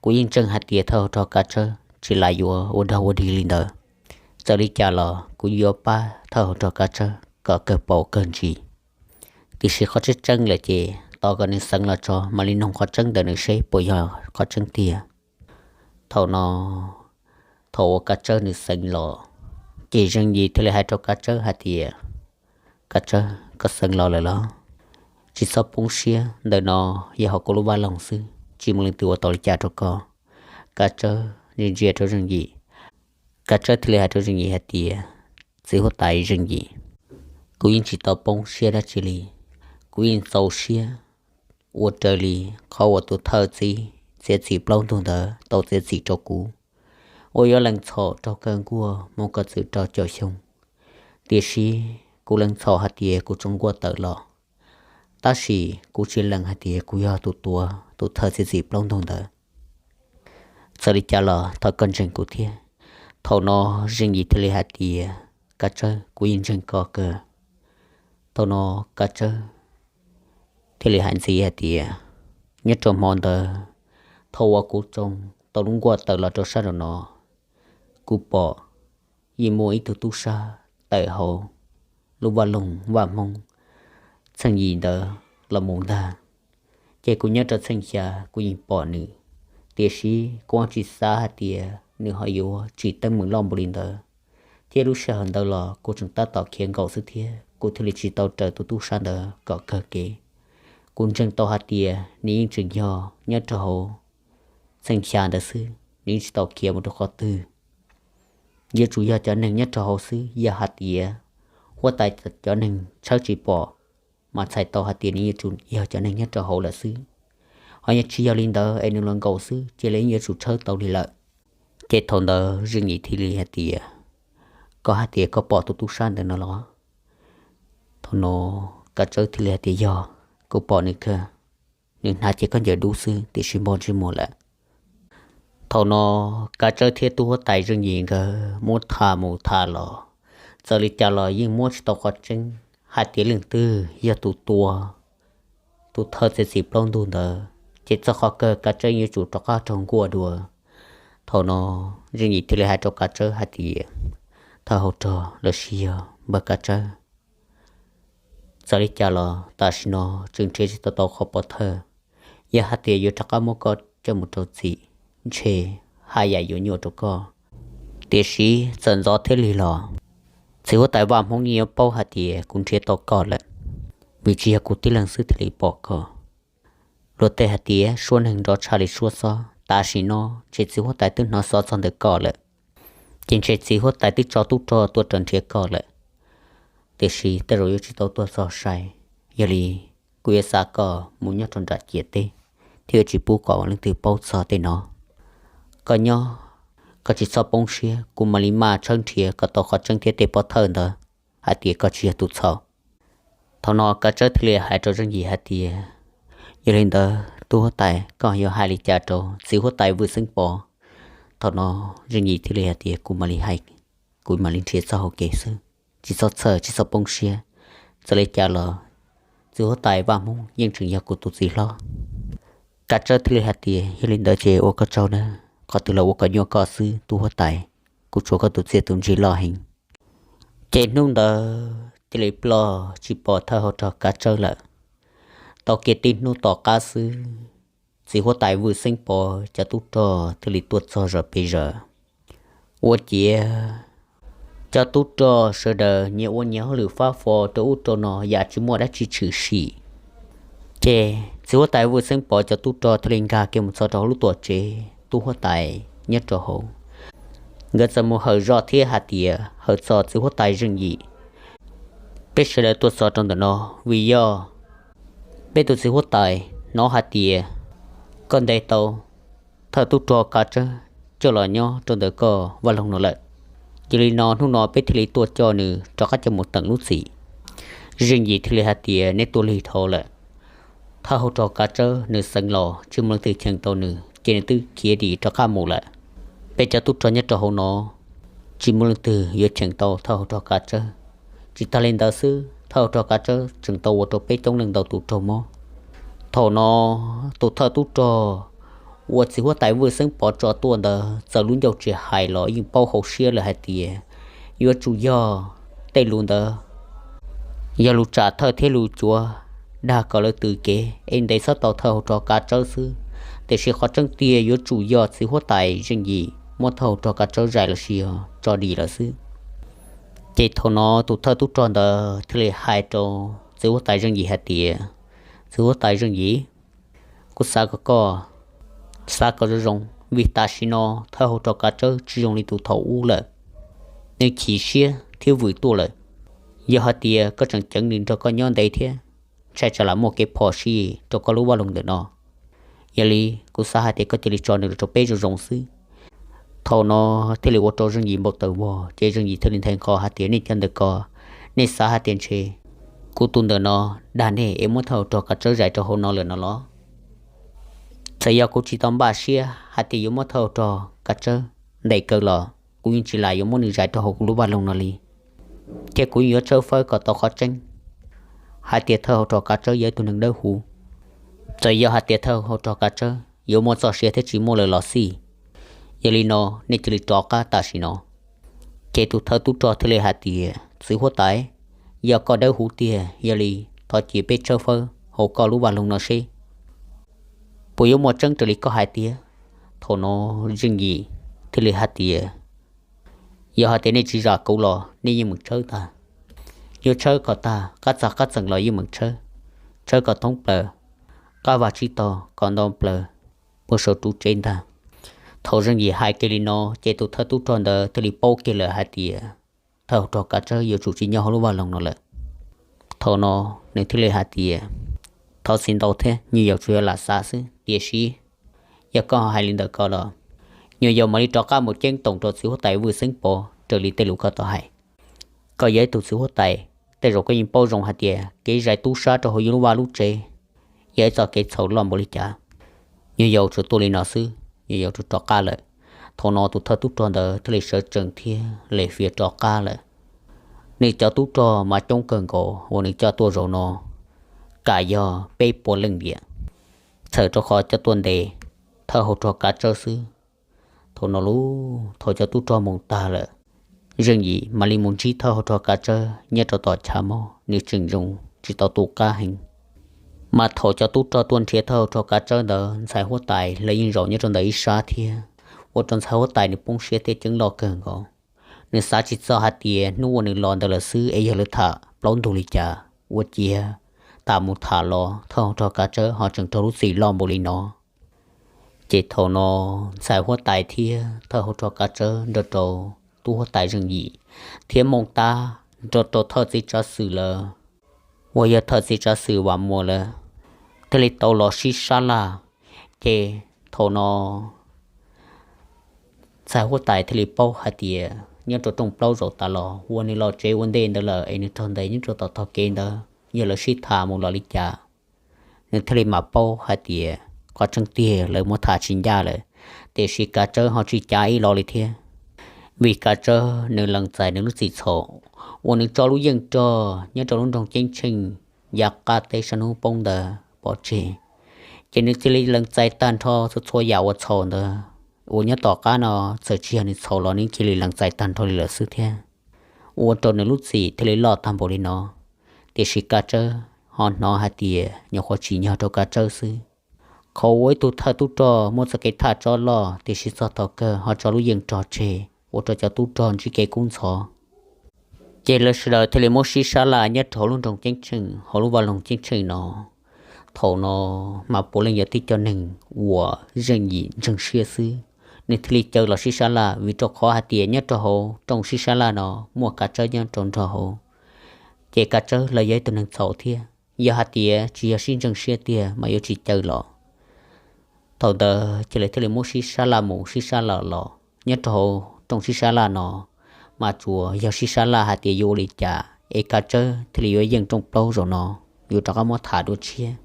Kuv yeej ntseeg hais tias thawj hauv rog Kav Tsawb tsis lam yuav ua dog ua dig li ntawd. Txawm li cas los kuv yuav pab thawj hauv rog Kav Tsawb kom kawg paus kawg ntsis. Tiam sis qhov tseeb tseeb lawm ces tos kom nws xeev los tso mam li noog qhov tseeb ntawm nws seb puas yog qhov tseeb tiag. Thaum no thaum uas Kav Tsawb nws xeev los, ces Zeej Yim thiaj li hais rau Kav Tsawb hais tias, Kav Tsawb, koj xeev los lawm los? Tsis txhob poob siab, ntawm no yog hauv kuv lub vaj loog xwb, tsis muaj leej twg ua tau li cas rau koj. Kav Tsawb ntsia ntsia rau Zeej Yim, Kav Tsawb thiaj li hais rau Zeej Yim hais tias, txiv huab tais Zeej Yim, kuv yeej tsis tau poob siab dab tsi li. Kuv yeej txaus siab ua raws li qhov uas tus thawj txiv txiav txim plaub ntug ntawd tau txiav txim rau kuv, uas yuav lees txhaum raug kaw nkuaj mus kom txwm rau caum xyoo. Tiam sis kuv lees txhaum hais tias kuv tsoo nkuaj tawm los, tab sis kuv tsis lees hais tias kuv yog tus tua tus thawj txiav txim plaub ntug ntawd. Txawm li cas los thov koj ntseeg kuv thiab. Thaum no Zeej Yim thiaj li hais tias, Kav Tsawb, kuv yeej ntseeg koj kawg. Thaum no Kav Tsawb thiaj li hais ntxiv hais tias, nyob rau hmo ntawd, thaum uas kuv tsoo tau lub nkuaj tawm los rau sab nraum no, kuv pom yeej muaj ib tug tub sab tawm hauv lub vaj loog Vaj Hmoob txheej yim ntawd los mus ntag. Ces kuv nyob rau txheej xya kuv yeej pom nws, tiam sis kuv tsis xav hais tias nws ho yuav tsim teeb meem loj npaum li ntawd. Thiab lub sij hawm ntawd los kuv tseem tab tom khiav nkaum xwb thiab kuv thiaj li tsis tau raws tus tub sab ntawd kom kawg kev. Kuv ntseeg tau hais tias nws yeej tseem yog nyob rau hauv txheej xya ntawd xwb, nws yeej tsis tau khiav mus rau qhov twg. Yuav tsum yog cov neeg nyob rau hauv xwb, yog hais tias huab tais cov neeg tshawb tsis pom, mas txhais tau hais tias nws yuav tsum yog cov neeg nyob rau hauv lawm xwb. Ho yog tsis yog li ntawd es nws los nkaum xwb ces lawv yeej yuav tsum tshawb tau li lawm. Ces thaum ntawd Zeej Yim thiaj li hais tias, koj hais tias koj pom tus tub sab ntawd no los? Thaum no Kav Tsawb thiaj li hais tias, yog, kuv pom nws kawg. Nws hnav cev khaub ncaws dub xwb tiam sis npog ntsej muag lawm. Thaum no Kav Tsawb thiab tub huab tais Zeej Yim nkawd muab tham mus tham los, txawm li cas los yeej muab tsis tau qhov tseeb hais tias leej twg yog tus tua tus thawj txiav txim plaub ntug ntawd, ces txog qhov kawg Kav Tsawb yuav tsum rov qab raug nkuaj dua. Thaum no Zeej Yim thiaj li hais rau Kav Tsawb hais tias, thawj hauv rog los sis yog npawg Kav Tsawb, txawm li cas los tam sim no tseem nrhiav tsis tau tau qhov pov thawj. Yog hais tias yuav rov qab muab koj coj mus rau txim, ntshe haj yam yuav nyuaj rau koj. Tiam sis txawm ntxov thiab lig los, txiv huab tais Vaj Hmoob yeej yuav paub hais tias kuv nrhiav tau koj lawm, vim tsis yog kuv tib leeg xwb thiaj li pom koj. Luag tej hais tias suab neeg nrov tshaj li suab xob, tam sim no ntshe txiv huab tais twb hnov xov txog ntawm koj lawm, ces ntshe txiv huab tais twb tso tub rog tuaj raws nrhiav koj lawm. Tiam sis tej zaum yuav tsis tau tuaj txog sai, yog li kuv yuav xa koj mus nyob rau nram ciam teb, thiab yuav tsis pub kom leej twg paub txog tej no. Koj nyob koj tsis txhob poob siab, kuv mam li maj tshawb nrhiav kom tau qhov tseeb thiab tej pov thawj ntawd hais tias koj tsis yog tus txhaum. Thaum no Kav Tsawb thiaj li hais rau Zeej Yim hais tias, yog li ntawd tub huab tais, koj yuav hais li cas rau txiv huab tais Vwj Xeeb Pov? Thaum no Zeej Yim thiaj li hais tias, kuv mam li hais, kuv mam li nrhiav txoj hau kev xwb, tsis txhob txhawj, tsis txhob poob siab. Txawm li cas los txiv huab tais Vaj Hmoob yeej tseem yog kuv tus txiv hlob. Kav Tsawb thiaj li hais tias, yog li ntawd ces ua koj tsaug nawb, qhov twg los ua kom nyuaj koj xwb tub huab tais, kuv tshuav koj tus txiaj tus ntsig loj heev. Ces hnub ntawd thiaj li ploj tsis pom thawj hauv rog Kav Tsawb lawm. Tau kiag tib hnub tom qab xwb, txiv huab tais Vwj Xeeb Pov cov tub rog thiaj li tuaj txog zos pes zaws. Ua ciav cov tub rog sawv daws nyias ua nyias hauj lwm fab fo rau ub rau no yam tsis muaj dab tsi tshwm sim. Ces txiv huab tais Vwj Xeeb Pov cov tub rog thiaj li nkag kiag mus txog rau hauv lub tuam tsev tub huab tais nyob rau hauv. Nkawd txawm mus hawm zog thiab hais tias, hawm txog txiv huab tais Zeej Yim, peb sawv daws tuaj txog rau ntawm no vim yog peb tus txiv huab tais hnov hais tias koj ntes tau thawj tub rog Kav Tsawb coj los nyob rau ntawm koj vaj loog no lawm. Yog li no hnub no peb thiaj li tuaj coj nws rov qab coj mus teem lub txim. Zeej Yim thiaj li hais tias, nej tuaj lig dhau lawm. Thawj hauv rog Kav Tsawb nws xeev los tsis muaj leej twg cheem tau nws ces nws twb khiav dim rov qab mus lawm. Peb cov tub rog nyob rau hauv no tsis muaj leej twg yuav cheem tau thawj hauv rog Kav Tsawb. Tsis tag li ntawd xwb, thawj hauv rog Kav Tsawb tseem tau ua rau peb coob leej ntau tus raug mob. Thaum no tus thawj tub rog uas txiv huab tais Vwj Xeeb Pov tso tuaj ntawd txawm lub ncauj tsis hais los yeej paub hauv siab lawm hais tias yuav tsum yog tej lus ntawd yog lus tsam thawj thiab lus cuav dag kom lawv tws kev es ntes txhob tau thawj hauv rog Kav Tsawb xwb. Tiam sis qhov tseeb tiag yuav tsum yog txiv huab tais Zeej Yim muab thawj hauv rog Kav Tsawb zais los sis yog tso dim lawm xwb. Ces thaum no tus thawj tub rog ntawd thiaj li hais rau txiv huab tais Zeej Yim hais tias, txiv huab tais Zeej Yim, kuv xav kom koj xav kom zoo zoo, vim tam sim no thawj hauv rog Kav Tsawb tsis zoo li tus thaum ub lawm. Nws chim siab thiab vwm tuaj lawm. Yog hais tias koj tseem ceev nws nrog koj nyob ntev thiab, ntshai tsam lam muaj kev phom sij rau koj lub vaj loog ntawm no. Yog li kuv xav hais tias koj cia li tso nws los rau peb zoo zoo xwb. Thaum no thiaj li ua rau Zeej Yim npau taws vog, ces Zeej Yim thiaj li nthe nqho hais tias, nej cov ntawm ko, nej xav hais tias ntshe kuv tus ntawm no dag nej es muab thawj hauv rog Kav Tsawb zais rau hauv no lawm no los? Txawm yog kuv tsis tau npaj siab hais tias yuav muab thawj hauv rog Kav Tsawb ntes kaw los kuv yeej tsis lam yuav muab nws zais rau hauv kuv lub vaj loog no li. Thiab kuv yeej yuav tshawb fawb kom tau qhov tseeb hais tias thawj hauv rog Kav Tsawb yog ib tug neeg dawb huv. Txawm yog hais tias thawj hauv rog Kav Tsawb yuav muaj txoj sia thiab tsis muaj lawm los xij, yog li no nej cia li rov qab tam sim no. Ces tus thawj tub rog thiaj li hais tias, txiv huab tais, yog koj dawb huv tiag, yog li thov cia peb tshawb fawb hauv koj lub vaj loog no seb puas yuav muaj tseeb raws li koj hais tiag. Thaum no Zeej Yim thiaj li hais tias, yog hais tias nej tsis zam kuv los nej yeej meem tshawb tag. Yuav tshawb kom tag qab txag qab txeem los yeej meem tshawb, tshawb kom thoob plaws, qab vaj tsib taug kom nto plaws puag saum ru tsev ntag. Thaum Zeej Yim hais kiag li no ces tus thawj tub rog ntawd thiaj li paub kiag lawm hais tias thawj hauv rog Kav Tsawb yuav tsum tsis nyob hauv lub vaj loog no lawm. Thaum no nws thiaj li hais tias, thov txim ntau thiab, nyuam yaus tsuas yog lam xav xwb, tiam sis yog koj hais li ntawd ko los nyuam yaus mam li rov qab mus ceeb toom rau txiv huab tais Vwj Xeeb Pov raws li tej lus koj tau hais. Koj yog ib tug txiv huab tais, tej zaum koj yeej paub zoo hais tias kev zais tub sab rau hauv yus lub vaj lub tsev yog ib txoj kev txhaum loj npaum li cas. Nyuam yaus tsuas tuaj li no xwb, nyuam yaus tsuas rov qab lawm. Thaum no tus thawj tub rog ntawd thiaj li sawv tsees thiab li fiav rov qab lawm. Nws cov tub rog mas coob kawg nkaus uas nws coj tuaj zaum no kam yog peb puas leej diam, txhawm rau qhov coj tuaj ntes thawj hauv rog Kav Tsawb xwb. Thaum no lub thaum cov tub rog mus tag lawm, Zeej Yim mam li mus ntsib thawj hauv rog Kav Tsawb nyob rau tom chav mog, nws tseem zoo tsis tau tu qab heev. Mas thaum cov tub rog tuaj nrhiav thawj hauv rog Kav Tsawb ntawd ntxhais huab tais lawv yeej zaum nyob rau ntawm ib sab thiab, ua rau ntxhais huab tais nws poob siab thiab ceeb loj kawg nkaus. Nws xav tsis txog hais tias hnub uas nws los ntawd lawm xwb es yog lawv tham plaub ntug li cas, ua ciav tas mus tham los thawj hauv rog Kav Tsawb ho tseem raug lub txim loj npaum li no. Ces thaum no ntxhais huab tais thiab thawj hauv rog Kav Tsawb nrog rau tub huab tais Zeej Yim thiab Mooj Tab nrog rau thawj txiv tsav xwm lawm, uas yog thawj txiv tsav xwm Vam Muas lawm, thiaj li tau los sib sab laj. Ces thaum no Ntxhais huab tais thiaj li paub hais tias nyob rau rooj plaub zaum tas los uas nws los tsev ua ntej ntawd lawm es nws raug ntes nyob rau tom tog kev ntawd yog lawv sib tham mus los li cas, nws thiaj li mam paub hais tias qhov tseeb tiag lawv muab tham tsis ncaj lawm. Tiam sis Kav Tsawb ho tsis cav ib los li thiab, vim Kav Tsawb nws lees txais nws lub txim txhaum uas nws tso lub yeej rog nyob rau lub nroog Ceeb Tsheej yav qab teb sab hnub poob ntawd pov tseg, ces nws cia li lees txais tag nrho txhua txhua yam uas txhaum ntawd uas nyob tom qab no, txawm tsis yog nws txhaum los nws cia li lees txais tag nrho li lawm xwb thiab, ua rau nws lub txim thiaj li loj tag npaum li no. Tiam sis Kav Tsawb ho hnov hais tias nyuam qhuav tsim nyog rau Kav Tsawb xwb. Qhov uas ib tug thawj tub rog muaj txoj kev thaj tsov loj tiam sis txog thaum kawg ho tso lub yeej rog tseg ua rau cov tub rog ntsib kev kub ntxhov, ces lawv sawv daws thiaj li muab sib sab laj nyob rau hauv lub nroog Ceeb Tsheej, hauv lub vaj loog Ceeb Tsheej no. Thaum no mas puav leej yog tib co neeg uas zeej yim ntseeg siab xwb, nws thiaj li caw los sib sab laj vim rau qhov hais tias nyob rau hauv rooj sib sab laj no muaj Kav Tsawb nyob rau nrog hauv, ces Kav Tsawb los yog ib tug neeg txhaum thiab. Yog hais tias tsis yog sib ntseeg siab tiag mas yuav tsis caw los. Thaum ntawd ces lawv thiaj li muab sib sab laj mus sib sab laj los nyob rau hauv rooj sib sab laj no, mas tsuas yog sib sab laj hais tias yuav ua li cas es Kav Tsawb thiaj li yuav yeej rooj plaub zaum no, yuav rov qab muab tham dua tshiab.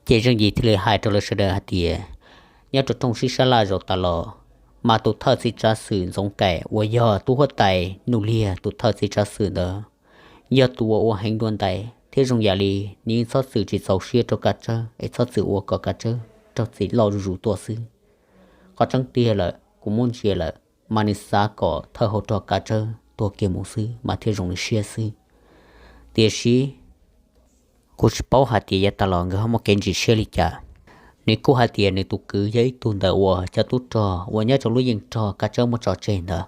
Ces Zeej Yim thiaj li hais rau lawv sawv daws hais tias, nyob rau rooj sib sab laj zaum tas los, mas tus thawj txiv tsav xwm Ntxoov Kaim uas yog tub huab tais Nuj Liag tus thawj txiv tsav xwm ntawd, yog tus uas ua heev dua ntais thiab zoo yam li nws yeej txhob txwm tsis txaus siab rau Kav Tsawb es txhob txwm ua kom Kav Tsawb raug txim loj zuj zus tuaj xwb. Qhov tseeb tiag lawm kuv muab ntsia lawm, mas nws xav kom thawj hauv rog Kav Tsawb tuag kiag mus xwb mas thiaj zoo nws siab xwb. Tiam sis kuv tsis paub hais tias yav tas los nkawd ho muaj kev ntsis siab li cas. Nws kuj hais tias nws tus kwv yog ib tug ntawm uas cov tub rog uas nyob rau lub yeej rog Kav Tsawb muab tso tseg ntawd,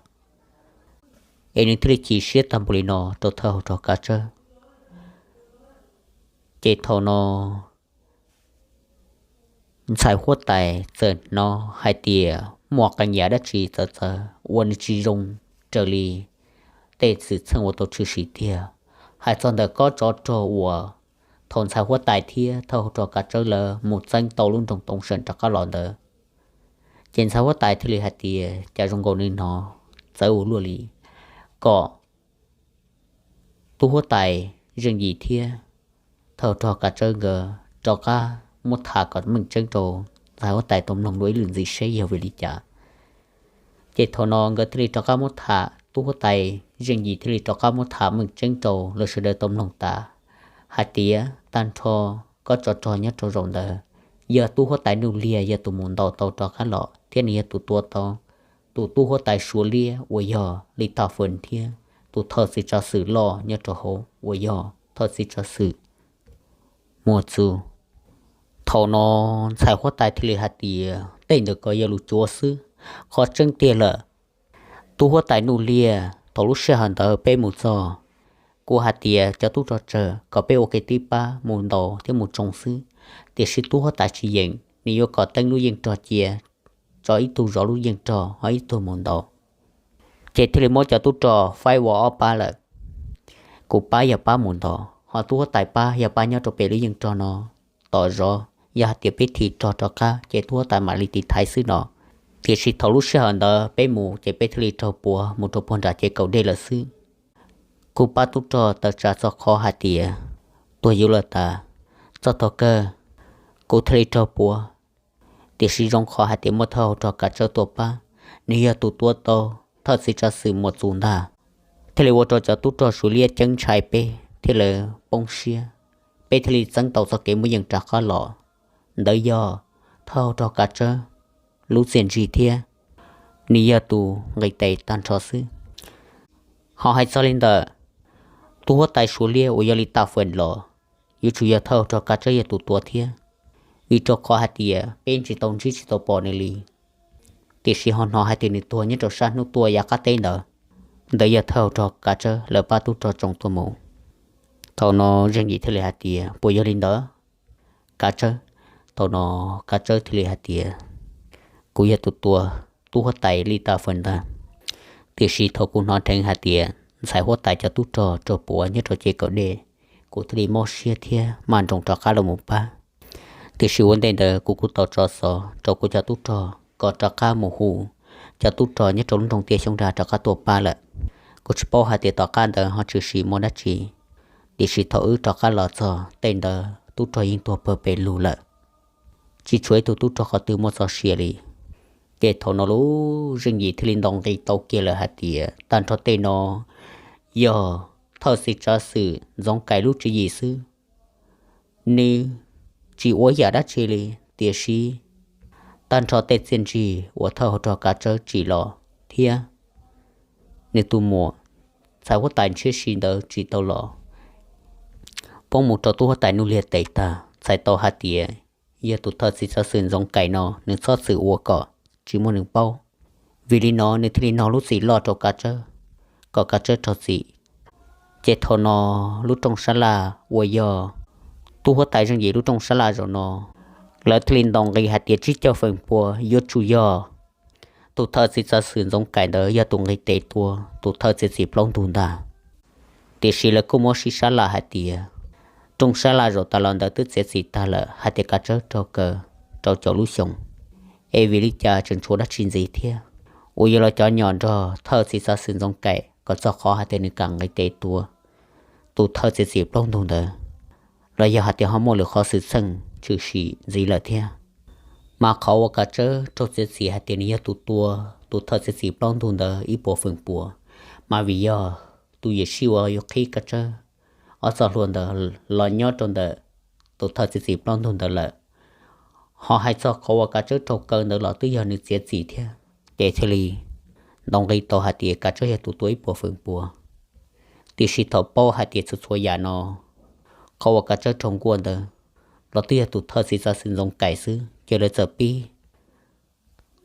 es nws thiaj li chim siab tag npaum li no rau thawj hauv rog Kav Tsawb. Ces thaum no ntxhais huab tais txawm hnov hais tias muaj qee yam dab tsi txawv txawv uas nws tsis zoo raws li tej xwm txheej uas tau tshwm sim tiag. Hais txog ntawm kob tsov rog uas thaum ntxhais huab tais thiab thawj hauv rog Kav Tsawb lawv mus txeeb tau lub nroog Toov Seem rov qab los ntawd, ces ntxhais huab tais thiaj li hais tias cas zoo nkaus nws hnov txawv ua luaj li, kom tub huab tais Zeej Yim thiab thawj hauv rog Kav Tsawb nkawd rov qab muab tham kom meej tseeb rau ntxhais huab tais tau mloog dua ib lwm ntxiv seb yog vim li cas. Ces thaum no nkawd thiaj li rov qab muab tham, tub huab tais Zeej Yim thiaj li rov qab muab tham meej tseeb rau lawv sawv daws tau mloog tas hais tias tag nrho kob tsov rog nyob rau zaum ntawd yog tub huab tais Nuj Liag yog tus mus ntaus tau rov qab los thiab nws yog tus tua tau tus tub huab tais Suav Liab uas yog Li Taj Fwm thiab tus thawj txiv tsav xwm loj nyob rau hauv uas yog thawj txiv tsav xwm Muas Txus. Thaum no ntxhais huab tais thiaj li hais tias tej ntawd ko yog lus cuav xwb, qhov tseeb tiag lawm, tub huab tais Nuj Liag thaum lub sij hawm ntawd peb mus txog, kuv hais tias cov tub rog tsawg kom peb ua kev tib pab mus ntaus thiab mus tsoo xwb, tiam sis tub huab tais tsis yeem, nws yuav kom teeb lub yeej rog cia, tso ib tug zov lub yeej rog ho ib tug mus ntaus. Ces thiaj li muab cov tub rog faib ua ob pab lawm. Kuv pab yog pab mus ntaus, ho tub huab tais pab yog pab nyob rau pem lub yeej rog no tos zov, yog hais tias peb thim rog rov qab ces tub huab tais mam li tiv thaiv xwb no. Tiam sis thaum lub sij hawm ntawd peb mus ces peb thiaj li raug puav mus rau puag nram ces kaum dej lawm xwb. Kuv pab tub rog tawm tsam txog qhov hais tias tuag yuav luag tas, txog thaum kawg kuv thiaj li raug puav. Tiam sis zoo qhov hais tias muaj thawj hauv rog Kav Tsawb tuaj pab, nws yog tus tua tau thawj txiv tsav xwm Muas Txus ntag, thiaj li ua rau cov tub rog Suav Liab ceeb ntshai peb thiab lawv poob siab, peb thiaj li txeeb tau txoj kev muaj yeej rov qab los. Ntawd yog thawj hauv rog Kav Tsawb lub txiaj ntsig thiab nws yog tus nqis tes tag nrho xwb. Ho hais txog li ntawm tub huab tais Suav Liab uas yog Li Taj Fwm los, yuav tsum yog thawj hauv rog Kav Tsawb yog tus tua thiab, vim rau qhov hais tias peb tsis tau ntsib tsis tau pom nws li. Tiam sis ho hnov hais tias nws tuag nyob rau sab hnub tuaj yav qab teb ntawd, ntawd yog thawj hauv rog Kav Tsawb lawv pab tub rog tsoo tuaj mus. Thaum no Zeej Yim thiaj li hais tias puas yog li ntawd Kav Tsawb? Thaum no Kav Tsawb thiaj li hais tias kuv yog tus tua tub huab tais Li Taj Fwm ntag. Tiam sis thaum kuv hnov dheev hais tias ntxhais huab tais cov tub rog raug puav nyob rau ces kaum dej, kuv thiaj li mob siab thiab maj nroos rov qab los mus pab. Tiam sis ua ntej ntawd kuv kuj tau tso xov rau kuv cov tub rog kom rov qab mus hu cov tub rog nyob rau lub nroog Tiaj Xyoob Dag rov qab tuaj pab lawm. Kuv tsis paub hais tias tom qab ntawd ho tshwm sim muaj dab tsi, tiam sis thaum wb rov qab los txog tej ntawd tub rog yeej tuag pawg pes lug lawm, tsis tshuav ib tug tub rog qhov twg muaj txoj sia li. Ces thaum no lub Zeej Yim thiaj li ntaus nqi tau kiag lawm hais tias tag nrho tej no yog thawj txiv tsav xwm Ntxoov Kaim lub tswv yim xwb. Nws tsis ua yam dab tsi li, tiam sis tag nrho tej txiaj ntsig uas thawj hauv rog Kav Tsawb tsim los thiab nws tus muam ntxhais huab tais ntshiab si ntawd tsis tau los, poob mus rau tub huab tais Nuj Liag tes tag, txhais tau hais tias yog tus thawj txiv tsav xwm Ntxoov Kaim no nws txhob txwm ua kom tsis muaj neeg paub. Vim li no nws thiaj li nog lub txim loj rau Kav Tsawb, kom Kav Tsawb raug txim. Ces thaum no lub rooj sab laj uas yog tub huab tais Zeej Yim lub rooj sab laj zaum no, lawv thiaj li ntaus nqi hais tias tsib caug feem pua yuav tsum yog tus thawj txiv tsav xwm Ntxoov Kaim ntawd yog tus nqis tes tua tus thawj txiav txim plaub ntug ntag. Tiam sis lawv kuj muab sib sab laj hais tias rooj sab laj zaum tas los ntawd twb txiav txim tag lawm hais tias Kav Tsawb raug kaw rau caum lub xyoo, es vim li cas tseem tshuav dab tsi ntxiv thiab uas yuav los cov nyom nrog thawj txiv tsav xwm Ntxoov Kaim kom txog qhov hais tias nws kam nqis tes tua tus thawj txiav txim plaub ntug ntawd, los yog hais tias ho muaj lwm qhov xwm txheej tshwm sim ntxiv lawm thiab. Mas qhov uas Kav Tsawb raug txiav txim hais tias nws yog tus tua tus thawj txiav txim plaub ntug ntawd ib puas feem pua, mas vim yog tus yuam sij uas yuav qhib Kav Tsawb ob txoj hlua ntawd los nyob rau ntawm tus thawj txiav txim plaub ntug ntawd lawm. Ho hais txog qhov uas Kav Tsawb raug kaw ntawd los twb yog nws txiav txim thiab, ces thiaj li ntaus nqi tau hais tias Kav Tsawb yog tus tua ib puas feem pua. Tiam sis thaum paub hais tias txhua txhua yam no, qhov uas Kav Tsawb raug nkuaj ntawd los twb yog tus thawj txiv tsav xwm Ntxoov Kaim xwb, ces lawv txawm pib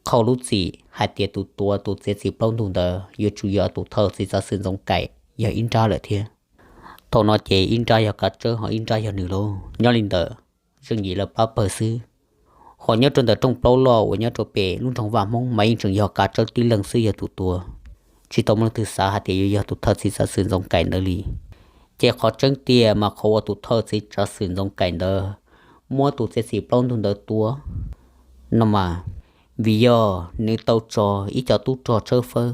qhau lub txim hais tias tus tua tus txiav txim plaub ntug ntawd yuav tsum yog tus thawj txiv tsav xwm Ntxoov Kaim yog ib nrab lawm thiab. Thaum no ces ib nrab yog Kav Tsawb ho ib nrab yog nws lauj. Nyob li ntawm Zeej Yim lawv pab pawg xwb. Ho nyob rau ntawm rooj plaub loj uas nyob rau pem lub nroog Vaj Hmoob mas yeej tseem yog Kav Tsawb tib leeg xwb yog tus tua, tsis tau muaj leej twg xav hais tias yuav yog tus thawj txiv tsav xwm Ntxoov Kaim ntawd li. Ces qhov tseeb tiag mas qhov uas tus thawj txiv tsav xwm Ntxoov Kaim ntawd muab tus txiav txim plaub ntug ntawd tua no mas, vim yog nws tau tso ib co tub rog tshawb fawb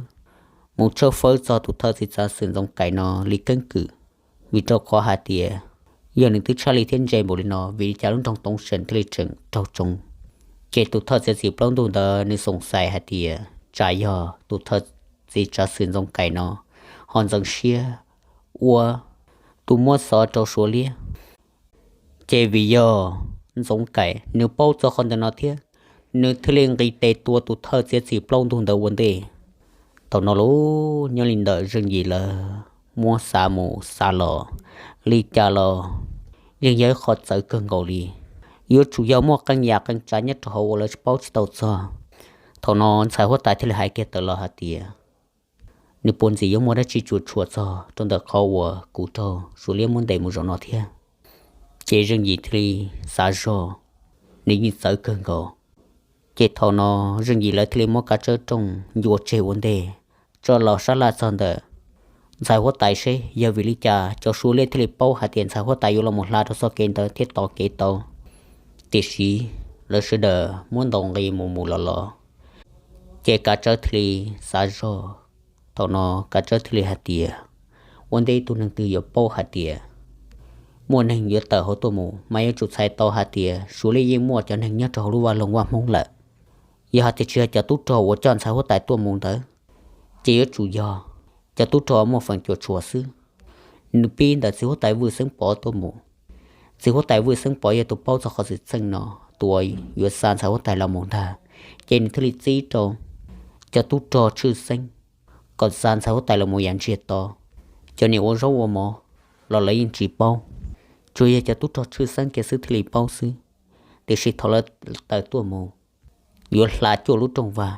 mus tshawb fawb txog tus thawj txiv tsav xwm Ntxoov Kaim no li keeb kwm. Vim rau qhov hais tias yog nws twb tshaj li thiab ntse npaum li no, vim li cas lub nroog Toov Seem thiaj li tseem raug tsoo? Ces tus thawj txiav txim plaub ntug ntawd nws xoom xais hais tias tsam yog tus thawj txiv tsav xwm Ntxoov Kaim no ho ntxeev siab ua tus muab xov rau Suav liab. Ces vim yog Ntxoov Kaim nws paub txog qhov ntawm no thiab, nws thiaj li nqis tes tua tus thawj txiav txim plaub ntug ntawd ua ntej. Thaum no lauj, nyob li ntawm Zeej Yim lawv muab xav mus xav los, li cas los yeej yog ib qho txawv kawg nkaus li. Yuav tsum yog muaj qee yam qee tsav nyob rau hauv uas lawv tsis paub tsis tau txog. Thaum no ntxhais huab tais thiaj li hais kiag tawm los hais tias, nws puas ntxim yuav muaj dab tsi cuam tshuam txog rau ntawm qhov uas kuv raug Suav liab muab ntes mus zaum no thiab? Ces Zeej Yim thiaj li xav zog, nws yeej txawv kawg nkaus. Ces thaum no Zeej Yim lawv thiaj li muab Kav Tsawb rooj ncua tseg ua ntej, tso los sab laj txog ntawm ntxhais huab tais seb yog vim li cas cov Suav liab thiaj li paub hais tias ntxhais huab tais yuav los mus hla rau txoj kev ntawd thiab tos kev tau. Tiam sis lawv sawv daws muab ntaus nqi mus mus los los, ces Kav Tsawb thiaj li xav zog. Thaum no Kav Tsawb thiaj li hais tias, ua ntej ib tug neeg twg yuav paub hais tias muaj neeg yuav tawm hauv tuaj mus, mas yuav tsum txhais tau hais tias Suav liab yeej muaj cov neeg nyob rau hauv lub vaj loog Vaj Hmoob lawm. Yog hais tias tsis yog cov tub rog uas coj ntxhais huab tais tuaj mus ntawd, ces yuav tsum yog cov tub rog muaj feem cuam tshuam xwb. Nws pib ntawm txiv huab tais Vwj Xeeb Pov tuaj mus. Txiv huab tais Vwj Xeeb Pov yog tus paub txog qhov xwm txheej no, tus uas yuav xa ntxhais huab tais los mus ntag, ces nws thiaj li txib rau cov tub rog tshwj xeeb kom xa ntxhais huab tais los mus yav ntsiag to. Cov niam ua zaub ua mov los lawv yeej tsis paub, tsuas yog cov tub rog tshwj xeeb kiag xwb thiaj li paub xwb. Tiam sis thaum lawv tawm tuaj mus yuav hla cuaj lub rooj vag,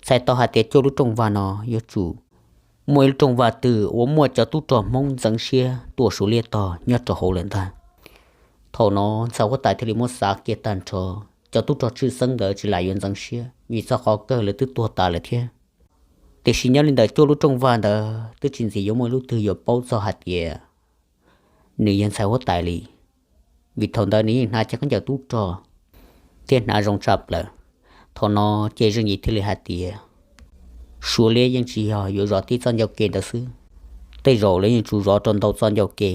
txhais tau hais tias cuaj lub rooj vag no yuav tsum muaj ib lub rooj vag twg uas muaj cov tub rog Hmoob ntxeev siab tuaj Suav liab tog nyob rau hauv lawm ntag. Thaum no ntxhais huab tais thiaj li muab xav kiag tag nrho, cov tub rog tshwj xeeb ntawd tsis lam yuav ntxeev siab vim txog qhov kawg lawv twb tuag tas lawm thiab. Tiam sis nyob li ntawm cuaj lub rooj vag ntawd twb tsis ntxim yuav muaj ib lub twg yuav paub txog hais tias nws yog ntxhais huab tais li, vim thaum ntawd nws yeej hnav cov khaub ncaws tub rog thiab hnav zoo tshaj plaws. Thaum no ces Zeej Yim thiaj li hais tias, Suav liab yeej tsis yog yuav zov tib txoj ncauj ke ntawd xwb, tej zaum lawv yeej tsuas zov rau ntau txoj ncauj ke.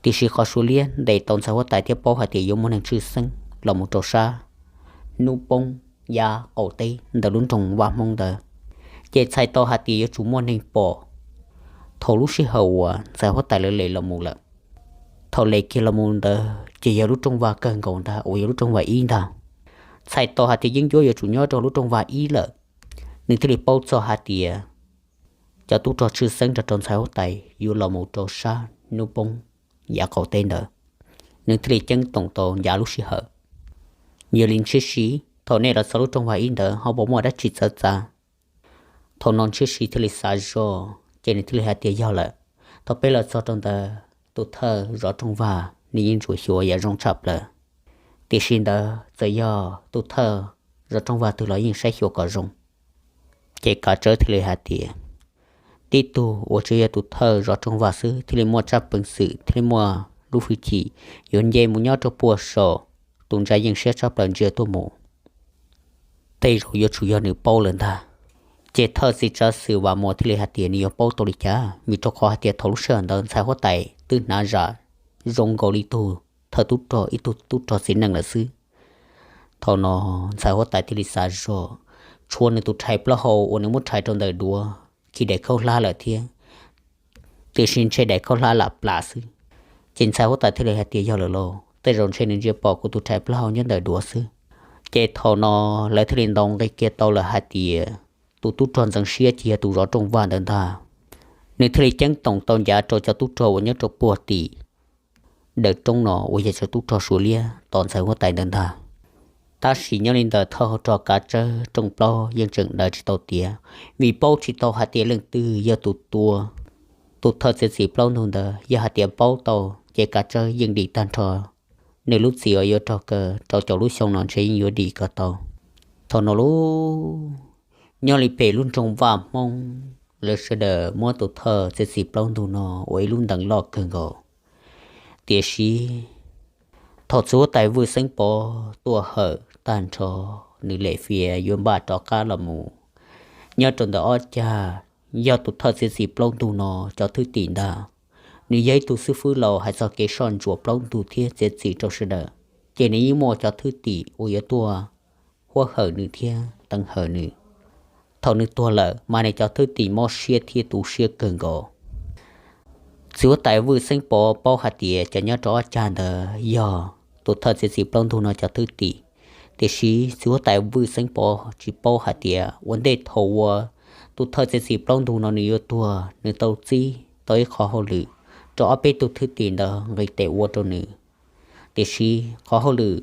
Tiam sis qhov Suav liab ntes tau ntxhais huab tais thiab paub hais tias yuav muaj neeg tshwj xeeb los mus rau sab hnub poob yav qaum teb ntawm lub nroog Vaj Hmoob ntawd, ces txhais tau hais tias yuav tsum muaj neeg pom thaum lub sij hawm uas ntxhais huab tais lawv les los mus lawm. Thaum les kiag los mus ntawd ces yog lub rooj vag kawg nkaus ntag uas yog lub rooj vag ib ntag. Txhais tau hais tias yeeb ncuab yuav tsum nyob rau lub rooj vag ib lawm, nws thiaj li paub txog hais tias cov tub rog tshwj xeeb nrog rau ntxhais huab tais yuav los mus rau sab hnub poob yav qaum teb ntawd. Nws thiaj li ceeb toom tau ncav lub sij hawm. Yog li ntshiab si, thaum nej los txog lub rooj vag ib ntawd ho puas muaj dab tsi txawv txav? Thaum no ntshiab si thiaj li xav zoj ces nws thiaj li hais tias yog lawm, thaum peb los txog rau ntawd tus thawj zov rooj vag nws yeej ntsuas xyuas yam zoo tshaj plaws. Tiam sis ntawd txawm yog tus thawj zov rooj vag twg los yeej saib xyuas kom zoo. Ces kav tsawb thiaj li hais tias tib tug uas tsuas yog tus thawj zov rooj vag xwb thiaj li muaj tsab peev xwm thiaj li muaj lub hwj chim yuav nce mus nyob rau puag saum tus ntsa yeej siab tshaj plaws ntsia tuaj mus. Tej zaum yuav tsum yog nws paub lawm ntag. Ces thawj txiv tsav xwm Vam Muas thiaj li hais tias nws yuav paub tau li cas, vim rau qhov hais tias thaum lub sij hawm ntawd ntxhais huab tais twb hnav zam zoo nkaus li ib tug thawj tub rog, ib tug tub rog txiv neej lawm xwb. Thaum no ntxhais huab tais thiaj li xav zoj, tshuav nws tus rhais plaub hau uas nws muab rhais rau ntawm duav khi daim khaub hlab lawm thiab, tiam sis ntshe daim khaub hlab lam plam xwb. Ces ntxhais huab tais thiaj li hais tias yog lawm lauj, tej zaum ntshe nws ntsia pom kuv tus rhais plaub hau nyob ntawm duav xwb. Ces thaum no lawv thiaj li ntaus nqi kiag tau lawm hais tias tus tub rog ntxeev siab ces yog tus zov rooj vag ntawd ntag. Nws thiaj li ceeb toom tau ncav rau cov tub rog uas nyob rau puag tim daws roob no uas yog cov tub rog Suav liab tos ntxhais huab tais ntawd ntag. Tab sis nyob li ntawm thawj hauv rog kav tsawb rooj plaub yeej tseem daws tsis tau tiav, vim paub tsis tau hais tias leej twg yog tus tua tus thawj txiav txim plaub ntug ntawd. Yog hais tias paub tau ces kav tsawb yeej dim tag nrho, nws lub txim uas yuav raug kaw rau caum lub xyoo no ntshe yeej yuav dim kom tau. Thaum no lauj, nyob li pem lub nroog Vaj Hmoob, lawv sawv daws muab tus thawj txiav txim plaub ntug no ua ib lub ntees loj kawg nkaus. Tiam sis thaum txiv huab tais Vwj Xeeb Pov tuaj hawm tag nrho, nws lem fias yuav npaj rov qab los mus nyob rau ntawm ob cag, yog tus thawj txiav txim plaub ntug no cov thwj tim ntag. Nws yog ib tug xib fwb laus hais txog kev soj ntsuam plaub ntug thiab txiav txim rau sawv daws, ces nws yeej muaj cov thwj tim uas yuav tuaj huab hawm nws thiab teev hawm nws. Thaum nws tuag lawm mas nws cov thwj tim mob siab thiab tu siab kawg nkaus. Txiv huab tais Vwj Xeeb Pov paub hais tias cov nyob rau ob cag ntawd yog tus thawj txiav txim plaub ntug no cov thwj tim, tiam sis txiv huab tais Vwj Xeeb Pov tsis paub hais tias ua ntej thaum uas tus thawj txiav txim plaub ntug no nws yuav tuag, nws tau txib tau ib qhov hauj lwm rau ob peb tug thwj tim ntawd nqis tes ua rau nws. Tiam sis qhov hauj lwm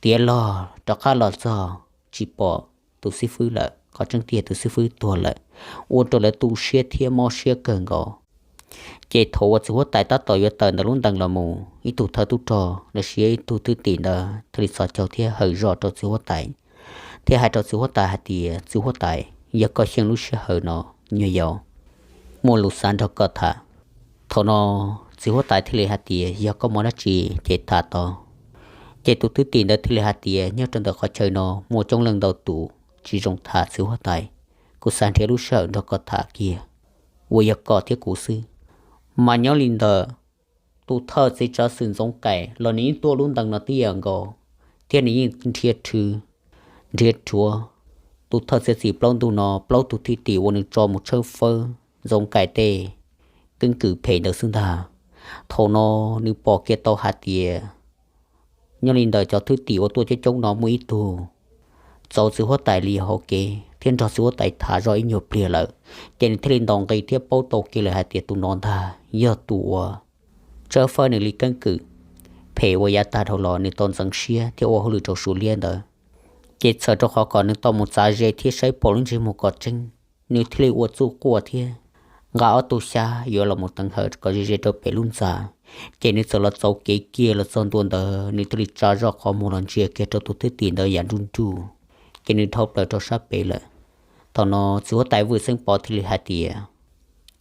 tiav log rov qab los txog tsis pom tus xib fwb lawm, qhov tseeb tiag tus xib fwb tuag lawm, ua rau lawv tu siab thiab mob siab kawg nkaus. Ces thaum uas txiv huab tais tab tom yuav tawm ntawm lub ntees los mus, ib tug thawj tub rog los sis ib tug thwj tim ntawd thiaj li txhos caug thiab hawm zog rau txiv huab tais, thiab hais rau txiv huab tais hais tias, txiv huab tais, yog koj xyeej lub sij hawm no, nyuag yaus, muaj lus xav nrog koj tham. Thaum no txiv huab tais thiaj li hais tias yog koj muaj dab tsi ces tham tau. Ces tus thwj tim ntawd thiaj li hais tias nyob rau ntawm qhov chaw no muaj coob leej ntau tus tsis zoo tham txiv huab tais, kuv xav nrhiav lub sij hawm nrog koj tham kiag uas yog koj thiab kuv xwb. Mas nyob li ntawm tus thawj txiv tsav xwm Ntxoov Kaim los nws yeej tuaj lub ntees no tib yam nkaus, thiab nws yeej nrhiav rhw, nrhiav rhuav tus thawj txiav txim plaub ntug no plaub tug thwj tim uas nws tso mus tshawb fawb Ntxoov Kaim tej keeb kwm phem ntawd xwb ntag. Thaum no nws pom kiag tau hais tias nyob li ntawm cov thwj tim uas tuaj coob coob no muaj ib tug txaus txiv huab tais li hauv kev thiab nrog txiv huab tais tham zoj ib nyuag pliag lawm, ces nws thiaj li ntaus nqi thiab paub tau kiag lawm hais tias tus no ntag yog tus uas tshawb fawb nws li keeb kwm phem uas yav tag dhau los nws tau ntxeev siab thiab ua hauj lwm rau Suav liab ntawd. Ces txhawm rau qhov kom nws tau mus txav ze thiab saib pom lub ntsej muag kom tseeb, nws thiaj li ua txuj quaj thiab nqa ob tug xyab yuav los mus teev hawm kom ze ze rau pem lub ntxa. Ces nws txawm los txaus kev kiag los txog ntua ntawd, nws thiaj li tsa zoj qhov muag los ntsia kiag rau tus thwj tim ntawd yam nruj nruj, ces nws dhau plaws rau sab pem lawm. Thaum no txiv huab tais Vwj Xeeb Pov thiaj li hais tias,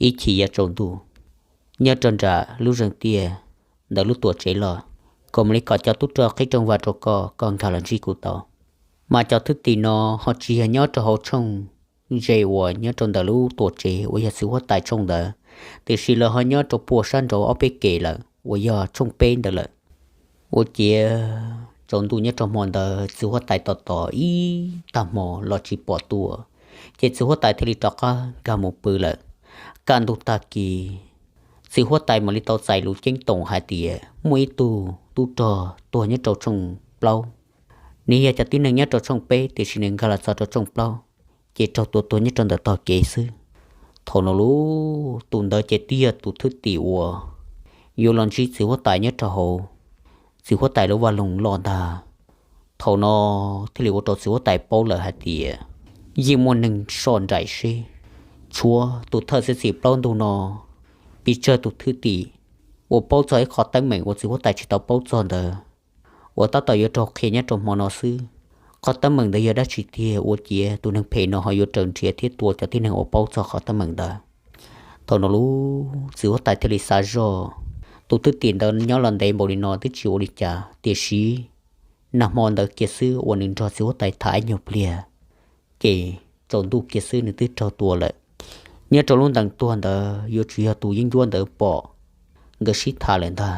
ib chim yuav tsaus ntuj, nyob rau nram lub zeeg tiaj ntawm lub tuam tsev loj, kuv mam li kom cov tub rog qhib rooj vag rau koj, koj nkag los ntsib kuv tau. Mas cov thwj tim no ho tsis yog nyob rau hauv tshooj ze uas nyob rau ntawm lub tuam tsev uas yog txiv huab tais tshooj ntawd, tiam sis lawv ho nyob rau puag sab nraud ob peb kev lawm uas yog tshooj peb ntawd lawm. Ua ciav tsaus ntuj nyob rau hmo ntawd txiv huab tais tos tos ib tag hmo los tsis pom tuaj, ces txiv huab tais thiaj li rov qab nkag mus pw lawm. Kaj ntug tag kis, txiv huab tais mam li tau txais lus ceeb toom hais tias muaj ib tug tub rog tuag nyob rau tshooj plaub. Nws yog cov tib neeg nyob rau tshooj peb tiam sis nws nkag los txog rau tshooj plaub, ces raug tua tuag nyob rau ntawm tog kev xwb. Thaum no lauj, tus ntawd ces twb yog tus thwj tim uas yuav los ntsib txiv huab tais nyob rau hauv txiv huab tais lub vaj loog loj ntag. Thaum no thiaj li ua rau txiv huab tais paub lawm hais tias yeej muaj neeg soj nraim seb tshuav tus thawj txiav txim plaub ntug no pes tsawg tus thwj tim uas paub txog ib qho teeb meem uas txiv huab tais tsis tau paub txog ntawd uas tab tom yuav raug qhia nyob rau hmo no xwb. Qhov teeb meem ntawd yog dab tsi tiag ua ciav tus neeg phem no ho yuav raws nrhiav thiab tua cov tib neeg uas paub txog qhov teeb meem ntawd? Thaum no lauj, txiv huab tais thiaj li xav zoj, tus thwj tim ntawd nyob los ntev npaum li no twb tsis ua li cas, tiam sis nag hmo ntawd kiag xwb uas nws nrog txiv huab tais tham ib nyuag pliag, ces tsaus ntuj kiag xwb nws twb raug tua lawm. Nyob rau lub ntees tuag ntawd yuav tsum yog tus yeeb ncuab ntawd pom nkawd sib tham lawm ntag.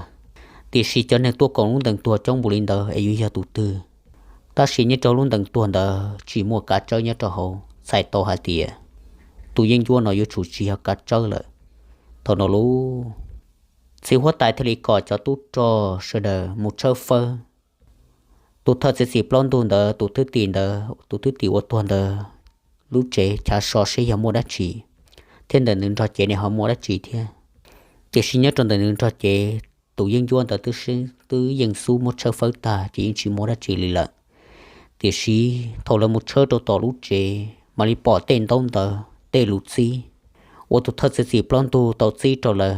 Tiam sis cov neeg tuaj koom lub ntees tuag coob npaum li ntawd es yuav yog tus twg? Tab sis nyob rau lub ntees tuag ntawd tsis muaj kav tsawb nyob rau hauv, txhais tau hais tias tus yeeb ncuab no yuav tsum tsis yog kav tsawb lawm. Thaum no lauj, txiv huab tais thiaj li kom cov tub rog sawv daws mus tshawb fawb. Tus thawj txiav txim plaub ntug ntawd, tus thwj tim ntawd, tus thwj tim uas tuag ntawd, lub tsev chav so seb yog muaj dab tsi, thiab ntawm nws nrog cev ne ho muaj dab tsi thiab. Tiam sis nyob rau ntawm nws nrog cev, tus yeeb ncuab ntawd twb yeej xub muab tshawb fawb tag ces yeej tsis muaj dab tsi li lawm. Tiam sis thaum lawv mus tshawb rau tom lub tsev mam li pom tej ntaub ntawv tej lus txib uas tus thawj txiav txim plaub ntug tau txib rau lawv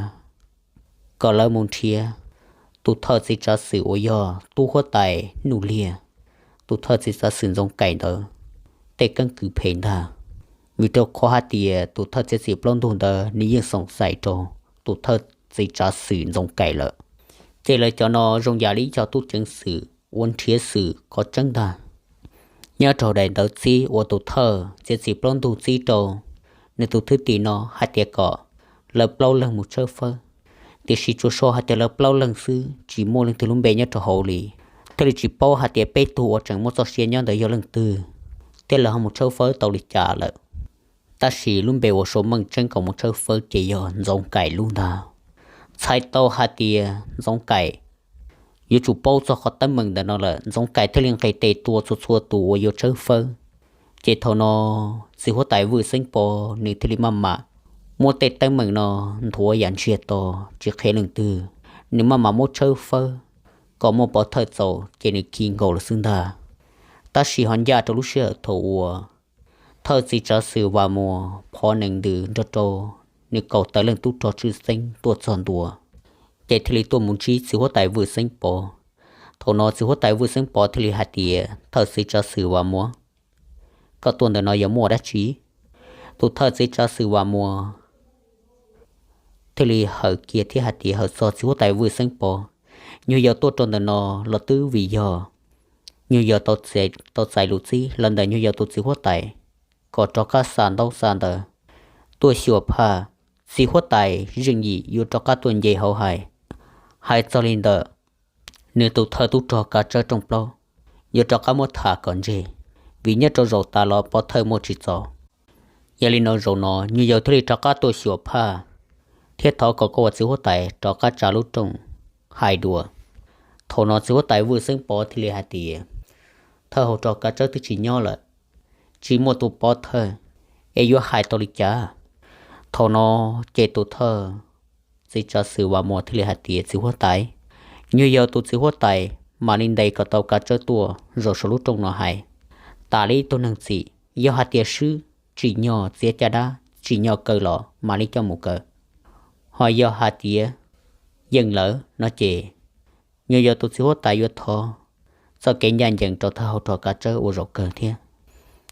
kom lawv mus nrhiav tus thawj txiv tsav xwm uas yog tub huab tais Nuj Liag, tus thawj txiv tsav xwm Ntxoov Kaim ntawd tej keeb kwm phem ntag. Vim rau qhov hais tias tus thawj txiav txim plaub ntug ntawd nws yeej xoom xaim rau tus thawj txiv tsav xwm Ntxoov Kaim lawm. Ces lawv cov no zoo yam li ib co tub ceev xwm uas nrhiav xwm qhov tseeb ntag. Nyob rau daim ntawv txib uas tus thawj txiav txim plaub ntug txib rau nws tus thwj tim no hais tias kom lawv plaub leeg mus tshawb fawb, tiam sis tsuas sau hais tias lawv plaub leeg xwb tsis muaj leej twg lub npe nyob rau hauv li, thiaj li tsis paub hais tias peb tug uas tseem muaj txoj sia nyob ntawd yog leej twg, thiab lawv ho mus tshawb fawb tau li cas lawm. Tab sis lub npe uas sau meej tseeb kom mus tshawb fawb ces yog Ntxoov Kaim lub ntag. Txhais tau hais tias Ntxoov Kaim yuav tsum paub txog qhov teeb meem ntawm no lawm, Ntxoov Kaim thiaj li nqis tes tua txhua txhua tus uas yuav tshawb fawb. Ces thaum no txiv huab tais Vwj Xeeb Pov nws thiaj li maj mam muab tej teeb meem no nthuav yam ntsiag to tsis qhia leej twg, nws maj mam muab tshawb fawb kom muaj pov thawj txaus ces nws khi nkaus lawm xwb ntag. Tab sis ho ncaj rau lub sij hawm thaum uas thawj txiv tsav xwm Vam Muas phov nees ntws nrog rau nws kaum tawm leej tub rog tswj xeeb tuaj txog ntua, ces thiaj li tuaj mus ntsib txiv huab tais Vwj Xeeb Pov. Thaum no txiv huab tais Vwj Xeeb Pov thiaj li hais tias, thawj txiv tsav xwm Vam Muas, koj tuaj ntawm no yog muaj dab tsi? Tus thawj txiv tsav xwm Vam Muas thiaj li hawm kiag thiab hais tias, hawm txog txiv huab tais Vwj Xeeb Pov, nyuag yaus tuaj rau ntawm no los twb vim yog nyuag yaus tau txais lus txib los ntawm nyuag yaus tus txiv huab tais kom rov qab xa ntaub xa ntawv tuaj xyuas phaj. Txiv huab tais Zeej Yim yuav rov qab tuaj nce hauv hais. Hais txog li ntawm nws tus thawj tub rog kav tsawb rooj plaub, yuav rov qab muab tham kom ntseg, vim nyob rau zaum tas los pov thawj muaj tsis txaus. Yog li no zaum no nyuag yaus thiaj li rov qab tuaj xyuas phaj, thiab thov kom koj ua txiv huab tais rov qab tsa lub rooj hais dua. Thaum no txiv huab tais Vwj Xeeb Pov thiaj li hais tias, thawj hauv rog kav tsawb twb tsis nyob lawm, tsis muaj tus pov thawj, es yuav hais tau li cas? Thaum no ces tus thawj txiv tsav xwm Vam Muas thiaj li hais tias, txiv huab tais, nyuag yaus tus txiv huab tais mam li ntes kom tau kav tsawb tuaj zaum saum lub rooj no hais. Tas li ib tug neeg txim, yog hais tias swb tsim nyog txiav caj dab tsim nyog kaw los mam li coj mus kaw. Ho yog hais tias yeej lawm no ces nyuag yaus tus txiv huab tais yuav thov txoj kev ncaj ncees rau thawj hauv rog kav tsawb ua zaum kawg thiab.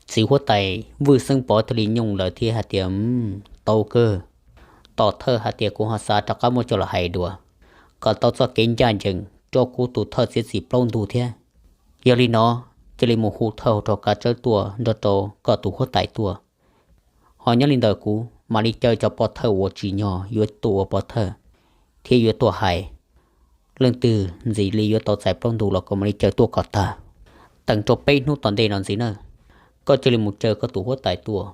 Txiv huab tais Vwj Xeeb Pov thiaj li nyooj lawm thiab hais tias, tau kawg, tos thawj hais tias kuv ho xav rov qab muab coj los hais dua, kom tau txoj kev ncaj ncees rau kuv tus thawj txiav txim plaub ntug thiab. Yog li no, cia li mus hu thawj hauv rog kav tsawb tuaj nrog rau koj tus huab tais tuaj, Los nyob li ntawd kuv mam li caw cov pov thawj uas tsim nyog yuav tuaj ua pov thawj thiab yuav tuaj hais. Leej twg ntxim li yuav tau txais plaub ntug los kuv mam li caw tuaj kom tag, teem rau peb hnub tom ntej no ntxiv na. Koj cia li mus caw koj tus huab tais tuaj.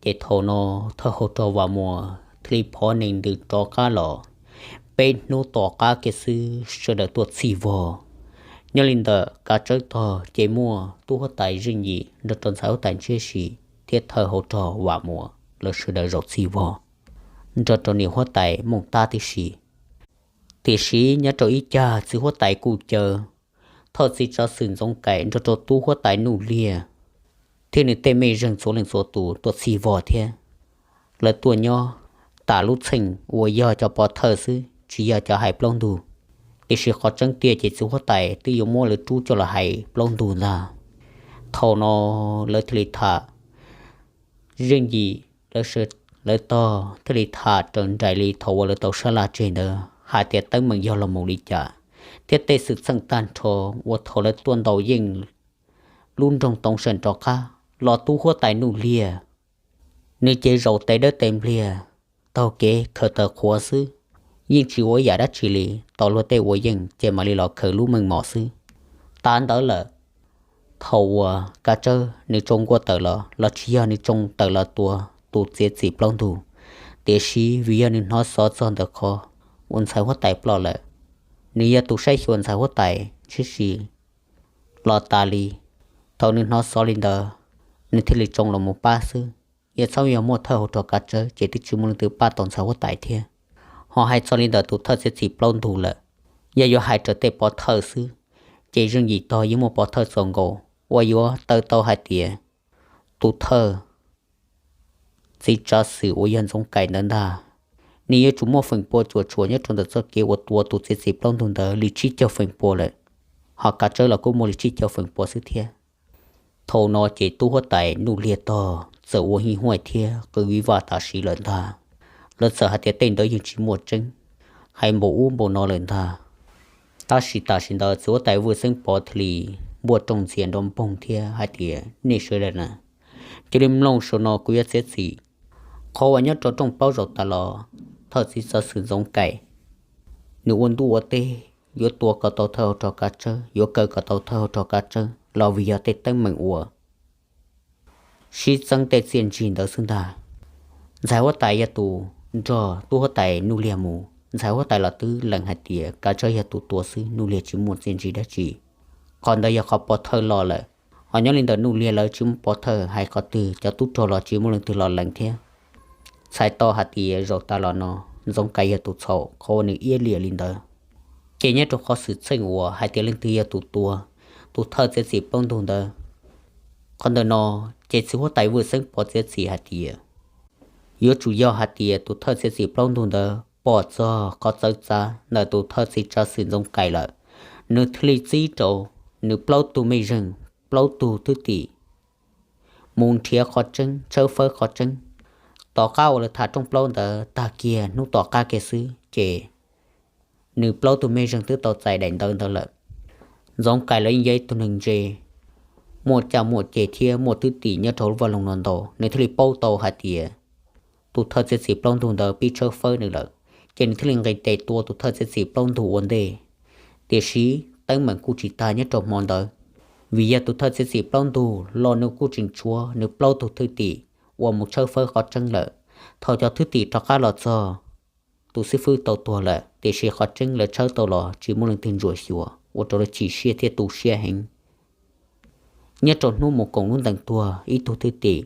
Ces thaum no thawj hauv rog Vam Muas thiaj li phov nees ntws rov qab los. Peb hnub tom qab kiag xwb sawv daws tuaj txhij vog. Nyob li ntawm Kav Tsawb tog ces muaj tub huab tais Zeej Yim nrog rau ntxhais huab tais Ntshiab Sis thiab thawj hauv rog Vam Muas lawv sawv daws zaum txhij vog nrog rau niam huab tais Mooj Tab tib si. Tiam sis nyob rau ib cag txiv huab tais kuj caw thawj txiv tsav xwm Ntxoov Kaim nrog rau tub huab tais Nuj Liag thiab nws tej mej zeeg txhua leej txhua tus tuaj txhij vog thiab. Lawv tuaj nyob tas lub txheej uas yog cov pov thawj xwb, tsis yog cov hais plaub ntug. Tiam sis qhov tseeb tiag ces txiv huab tais twb yuav muab lawv rub coj los hais plaub ntug ntag. Thaum no lawv thiaj li tham, Zeej Yim lawv tog thiaj li tham raws nraim li thaum uas lawv tau sab laj tseg ntawd hais tias teeb meem yog los mus li cas, thiab tej xwm txheej tag nrho uas thaum lawv tuaj ntaus yeej lub nroog Toov Seem rov qab los tub huab tais Nuj Liag, nws ces zaum tes dawb tes npliag taug kev khaws taws qhuav xwb, yeej tsis ua ib yam dab tsi li. Tos luag tej ua yeej ces mam li los khaws lub meej mom xwb. Tas ntawd lawm, thaum uas Kav Tsawb nws tsoo nkuaj tawm los los tsis yog nws tsoo tawm los tua tus txiav txim plaub ntug, tiam sis vim yog nws hnov xov txog ntawm qhov uas ntxhais huab tais ploj lawm, nws yog tus saib xyuas ntxhais huab tais Ntshiab Sis los tas li. Thaum nws hnov xov li ntawd, nws thiaj li tsoo los mus pab xwb. Yog txhob yog muaj thawj hauv rog Kav Tsawb ces twb tsis muaj leej twg pab tau ntxhais huab tais thiab. Ho hais txog li ntawm tus thawj txiav txim plaub ntug lawm, yog yuav hais raws tej pov thawj xwb, ces Zeej Yim tog yeej muaj pov thawj txaus nkaus uas yuav taw tau hais tias tus thawj txiv tsav xwm uas yog Ntxoov Kaim ntawd ntag, nws yuav tsum muaj feem pua cuam tshuam nyob rau ntawm txoj kev uas tua tus txiav txim plaub ntug ntawd li tsib caug feem pua lawm. Ho Kav Tsawb los kuj muaj li tsib caug feem pua xwb thiab. Thaum no ces tub huab tais Nuj Liag tog txawm ua hij huaj thiab qw vij vaj tam sim lawm ntag. Lawv txawm hais tias tej ntawd yeej tsis muaj tseeb, hais npaum ub npaum no lawm ntag. Tab sis tam sim ntawd txiv huab tais Vwj Xeeb Pov thiaj li npuaj rooj ntxias nrov npoog thiab hais tias nej sawv daws na, cia li mloog saum no kuv yuav txiav txim. Qhov uas nyob rau rooj plaub zaum tas los, thawj txiv tsav xwm Ntxoov Kaim nws ua ntuj ua teb yuav tua kom tau thawj hauv rog Kav Tsawb, yuav kaw kom tau thawj hauv rog Kav Tsawb los vim yog tej teeb meem uas sib txeeb tej txiaj ntsig ntawd xwb ntag. Ntxhais huab tais yog tus nrog tub huab tais Nuj Liag mus, ntxhais huab tais los twb lees hais tias Kav Tsawb yog tus tua xwb, Nuj Liag tsis muaj txiaj ntsig dab tsi. Qhov ntawd yog qhov pov thawj los lawm. Ho nyob li ntawm Nuj Liag lawv tsis muaj pov thawj hais qhov twg, cov tub rog los tsis muaj leej twg los lees thiab. Txhais tau hais tias zaum tas los no Ntxoov Kaim yog tus txhaum qhov uas nws iab liam li ntawd. Ces nyob rau qhov xwm txheej uas hais tias leej twg yog tus tua tus thawj txiav txim plaub ntug ntawd, qhov ntawm no ces txiv huab tais Vwj Xeeb Pov txiav txim hais tias yuav tsum yog hais tias tus thawj txiav txim plaub ntug ntawd pom txog qhov txawv txav ntawm tus thawj txiv tsav xwm Ntxoov Kaim lawm, nws thiaj li txib rau nws plaub tug mej zeeg, plaub tug thwj tim mus nrhiav qhov tseeb, tshawb fawb qhov tseeb. Tom qab uas lawv tham rooj plaub ntawd tag kiag hnub tom qab kiag xwb ces nws plaub tug mej zeeg twb tau txais daim ntawv ntawd lawm. Ntxoov Kaim los yeej yog ib tug neeg ntse, muaj caj muaj ceg thiab muaj thwj tim nyob rau hauv lub vaj loog no ntau, nws thiaj li paub tau hais tias tus thawj txiav txim plaub ntug ntawd pib tshawb fawb nws lawm, ces nws thiaj li nqis tes tua tus thawj txiav txim plaub ntug ua ntej. Tiam sis teeb meem kuj tsis tag nyob rau hmo ntawd, vim yog tus thawj txiav txim plaub ntug los nws kuj tseem tshuav nws plaub tug thwj tim uas mus tshawb fawb qhov tseeb lawm. Thaum cov thwj tim rov qab los txog, tus xib fwb tau tuag lawm, tiam sis qhov tseeb lawv tshawb tau los tsis muaj leej twg ntsuam xyuas, ua rau lawv chim siab thiab tu siab heev. Nyob rau hnub mus koom lub ntees tuag, ib tug thwj tim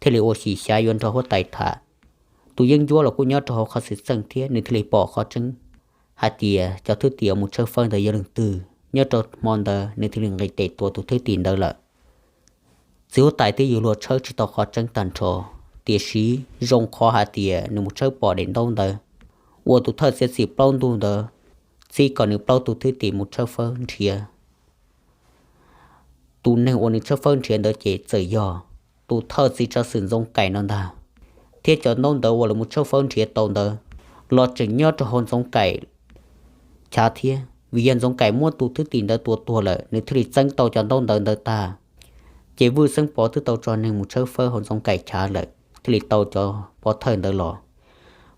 thiaj li ua xyem xyav yuav nrog huab tais tham. Tus yeeb ncuab los kuj nyob rau hauv qhov xwm txheej thiab nws thiaj li pom qhov tseeb hais tias cov thwj tim uas mus tshawb fawb ntawd yog leej twg. Nyob rau hmo ntawd nws thiaj li nqis tes tua tus thwj tim ntawd lawm. Txiv huab tais twb yug luag tshawb tsis tau qhov tseeb tag nrho, tiam sis zoo qhov hais tias nws mus tshawb pom daim ntaub ntawd uas tus thawj txiav txim plaub ntug ntawd txib kom nws plaub tug thwj tim mus tshawb fawb nrhiav. Tus neeg uas nws tshawb fawb nrhiav ntawd ces txawm yog tus thawj txiv tsav xwm Ntxoov Kaim no ntag. Thiab cov ntaub ntawv uas lawv mus tshawb fawb nrhiav tau ntawd los tseem nyob rau hauv Ntxoov Kaim chav thiab. Vim yog Ntxoov Kaim muab tus thwj tim ntawd tua tuag lawm, nws thiaj li txeeb tau cov ntaub ntawv ntawd tag. Ces Vwj Xeeb Pov twb tau tso neeg mus tshawb fawb hauv Ntxoov Kaim chav lawm, thiaj li tau cov pov thawj ntawd los.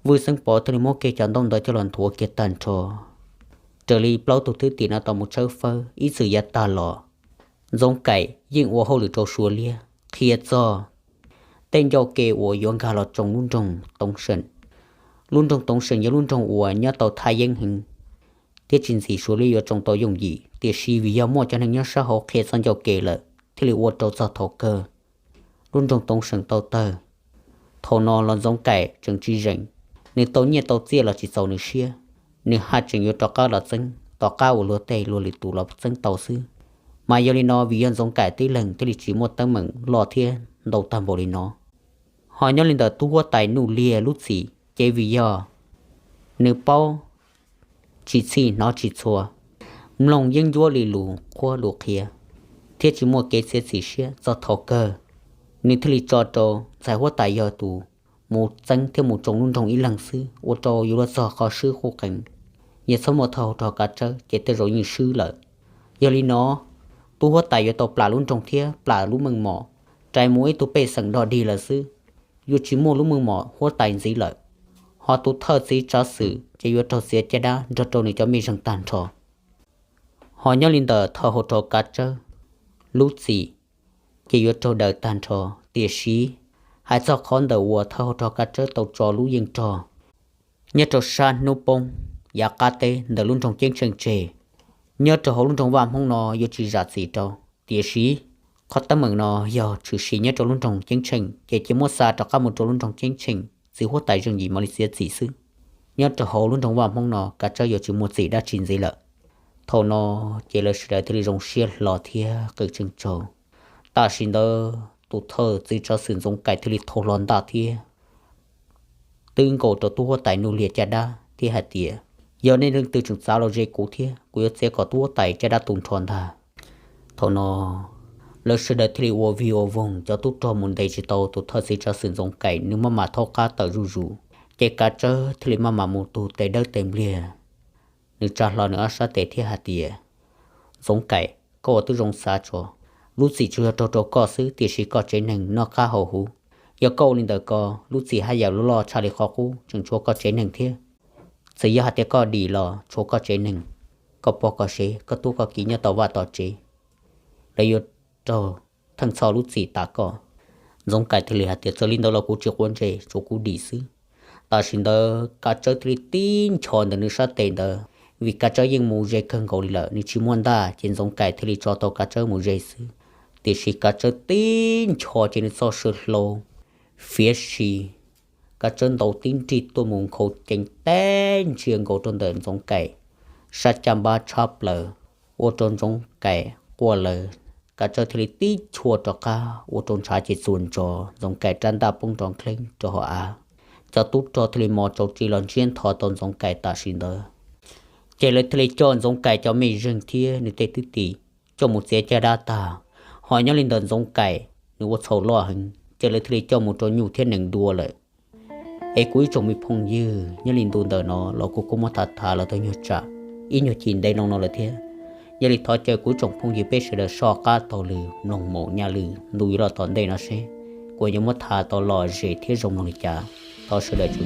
Vwj Xeeb Pov thiaj li muab kiag cov ntaub ntawd coj los nthuav kiag tag nrho. Raws li plaub tug thwj tim no tau mus tshawb fawb ib txwm yav tag los, Ntxoov Kaim yeej ua hauj lwm rau Suav Liab qhia txog tej ncauj ke uas yuav nkag los tsoo lub nroog Toov Seem. Lub nroog Toov Seem yog lub nroog uas nyob tau thaj yeeb heev thiab tsis ntxim Suav Liab yuav tsoo tau yooj yim, tiam sis vim yog muaj cov neeg nyob sab hauv qhia txoj ncauj ke lawm thiaj li ua rau txog thaum kawg lub nroog Toov Seem tau tawg. Thaum no los Ntxoov Kaim tseem tsis zeem, nws tau nyiaj tau txiaj los tsis txaus nws siab, nws haj tseem yuav rov qab los txeeb tom qab uas luag tej luag lwm tus los txeeb tau xwb. Mas yog li no vim yog Ntxoov Kaim tib leeg thiaj li tsis muaj teeb meem loj thiab ntau tag npaum li no. Ho nyob li ntawm tub huab tais Nuj Liag lub txim ces vim yog nws paub tsis txhij hnov tsis txhua, mloog yeeb ncuab li lus qhuab lus qhia, thiab tsis muaj kev txiav txim siab txog thaum kawg, nws thiaj li tso rau ntxhais huab tais yog tus mus txeeb thiab mus tsoo lub nroog ib leeg xwb, ua rau yuav luag txog qhov swb qub qees. Yog txhob muaj thawj hauv rog Kav Tsawb ces tej zaum yeej swb lawm. Yog li no, tub huab tais yuav tau plam lub nroog thiab plam lub meej mom, rais mus ib tug pej xeem dog dig lawm xwb, yuav tsis muaj lub meej mom huab tais ntxiv lawm. Ho tus thawj txiv tsav xwm ces yuav raug txiav caj dab nrog rau nws cov mej zeeg tag nrho. Ho nyob li ntawm thawj hauv rog Kav Tsawb lub txim ces yuav raug daws tag nrho. Tiam sis hais txog qhov ntawm uas thawj hauv rog Kav Tsawb tau tso lub yeej rog nyob rau sab hnub poob yav qab teb ntawm lub nroog Ceeb Tsheej tseg, nyob rau hauv lub nroog Vaj Hmoob no yuav tsis zam txim rau. Tiam sis qhov teeb meem no yog tshwm sim nyob rau lub nroog Ceeb Tsheej ces cia muab xa rov qab mus rau lub nroog Ceeb Tsheej, txiv huab tais zeej yim mam li txiav txim xwb. Nyob rau hauv lub nroog Vaj Hmoob no Kav Tsawb yuav tsis muaj txim dab tsi ntxiv lawm. Thaum no ces lawv sawv daws thiaj li zoo siab hlo thiab qw tseem tsaug. Tam sim ntawd tus thawj txiv tsav xwm Ntxoov Kaim thiaj li thau hlo ntaj thiab twb nkaus rau tub huab tais Nuj Liag caj dab thiab hais tias, yog nej leej twg tseem txav los ze kuv thiab kuv yuav txiav kom tub huab tais caj dab tu nrho ntag. Thaum no lawv sawv daws thiaj li ua vig ua voog, cov tub rog mus ntes tsis tau tus thawj txiv tsav xwm Ntxoov Kaim, nws maj mam thaub qab tawm zuj zus. Ces Kav Tsawb thiaj li maj mam mus tu tes dawb tes npliag, nws tsa hlo nws ob sab tes thiab hais tias, Ntxoov Kaim, koj ua tib zoo xav tso, lub txim tsuas yog raug rau koj xwb tiam sis koj tsev neeg noj qab haus huv. Yog koj ua li ntawd ko, lub txim haj yam loj tshaj li qhov qub, tseem tshuav koj tsev neeg thiab. Txawm yog hais tias koj dim los tshuav koj tsev neeg, koj pog koj sev, koj tub koj kiv nyob tom vaj tom tsev, lawv yuav raug theej txhoj lub txim tas koj. Ntxoov Kaim thiaj li hais tias, txawm li ntawd los kuv tsis quav ntsej, tsuav kuv dim xwb. Tam sim ntawd Kav Tsawb thiaj li tib nchos ntawm nws sab tes ntawd, vim Kav Tsawb yeej mus ze kawg nkaus li lawm, nws tsis muaj ntaj ces Ntxoov Kaim thiaj li tso tau Kav Tsawb mus ze xwb. Tiam sis Kav Tsawb tib nchos ces nws txoj saw hlau fiav si, Kav Tsawb ntaus tib nrig tuaj mus nkhaus ceev teb ntsia nkaus rau ntawm Ntxoov Kaim sab caj npab tshab plaws, ua rau Ntxoov Kaim quaj lawv. Kav Tsawb thiaj li tib chua rov qab ua rau ntshav ces txuas ntsos, Ntxoov Kaim rab ntaj poob nrov nkeeb rau hauv av. Cov tub rog thiaj li mos tsaus tsis los ntsiab ntho tau Ntxoov Kaim tam sim ntawd. Ces lawv thiaj li coj Ntxoov Kaim cov mej zeeg thiab nws tej thwj tim coj mus txiav caj dab tag. Ho nyob li ntawm Ntxoov Kaim nws ua txhaum loj heev ces lawv thiaj li coj mus rau nyuj thiab nees dua lawm. Es kuv ib tsoom me phooj ywg, nyob li ntu ntawm no los kuv kuj muab tham tham los tau nyuag tsam ib nyuag chim ntev loo no lawm thiab. Yog li thov caw kuv ib tsoom phooj ywg peb sawv daws soj qab taug lw mloog mus nyaj lwm ntu yuav los tom ntej no seb kuv yuav muab tham tau lom zem thiab zoo mloog li cas. Thov sawv daws tsuas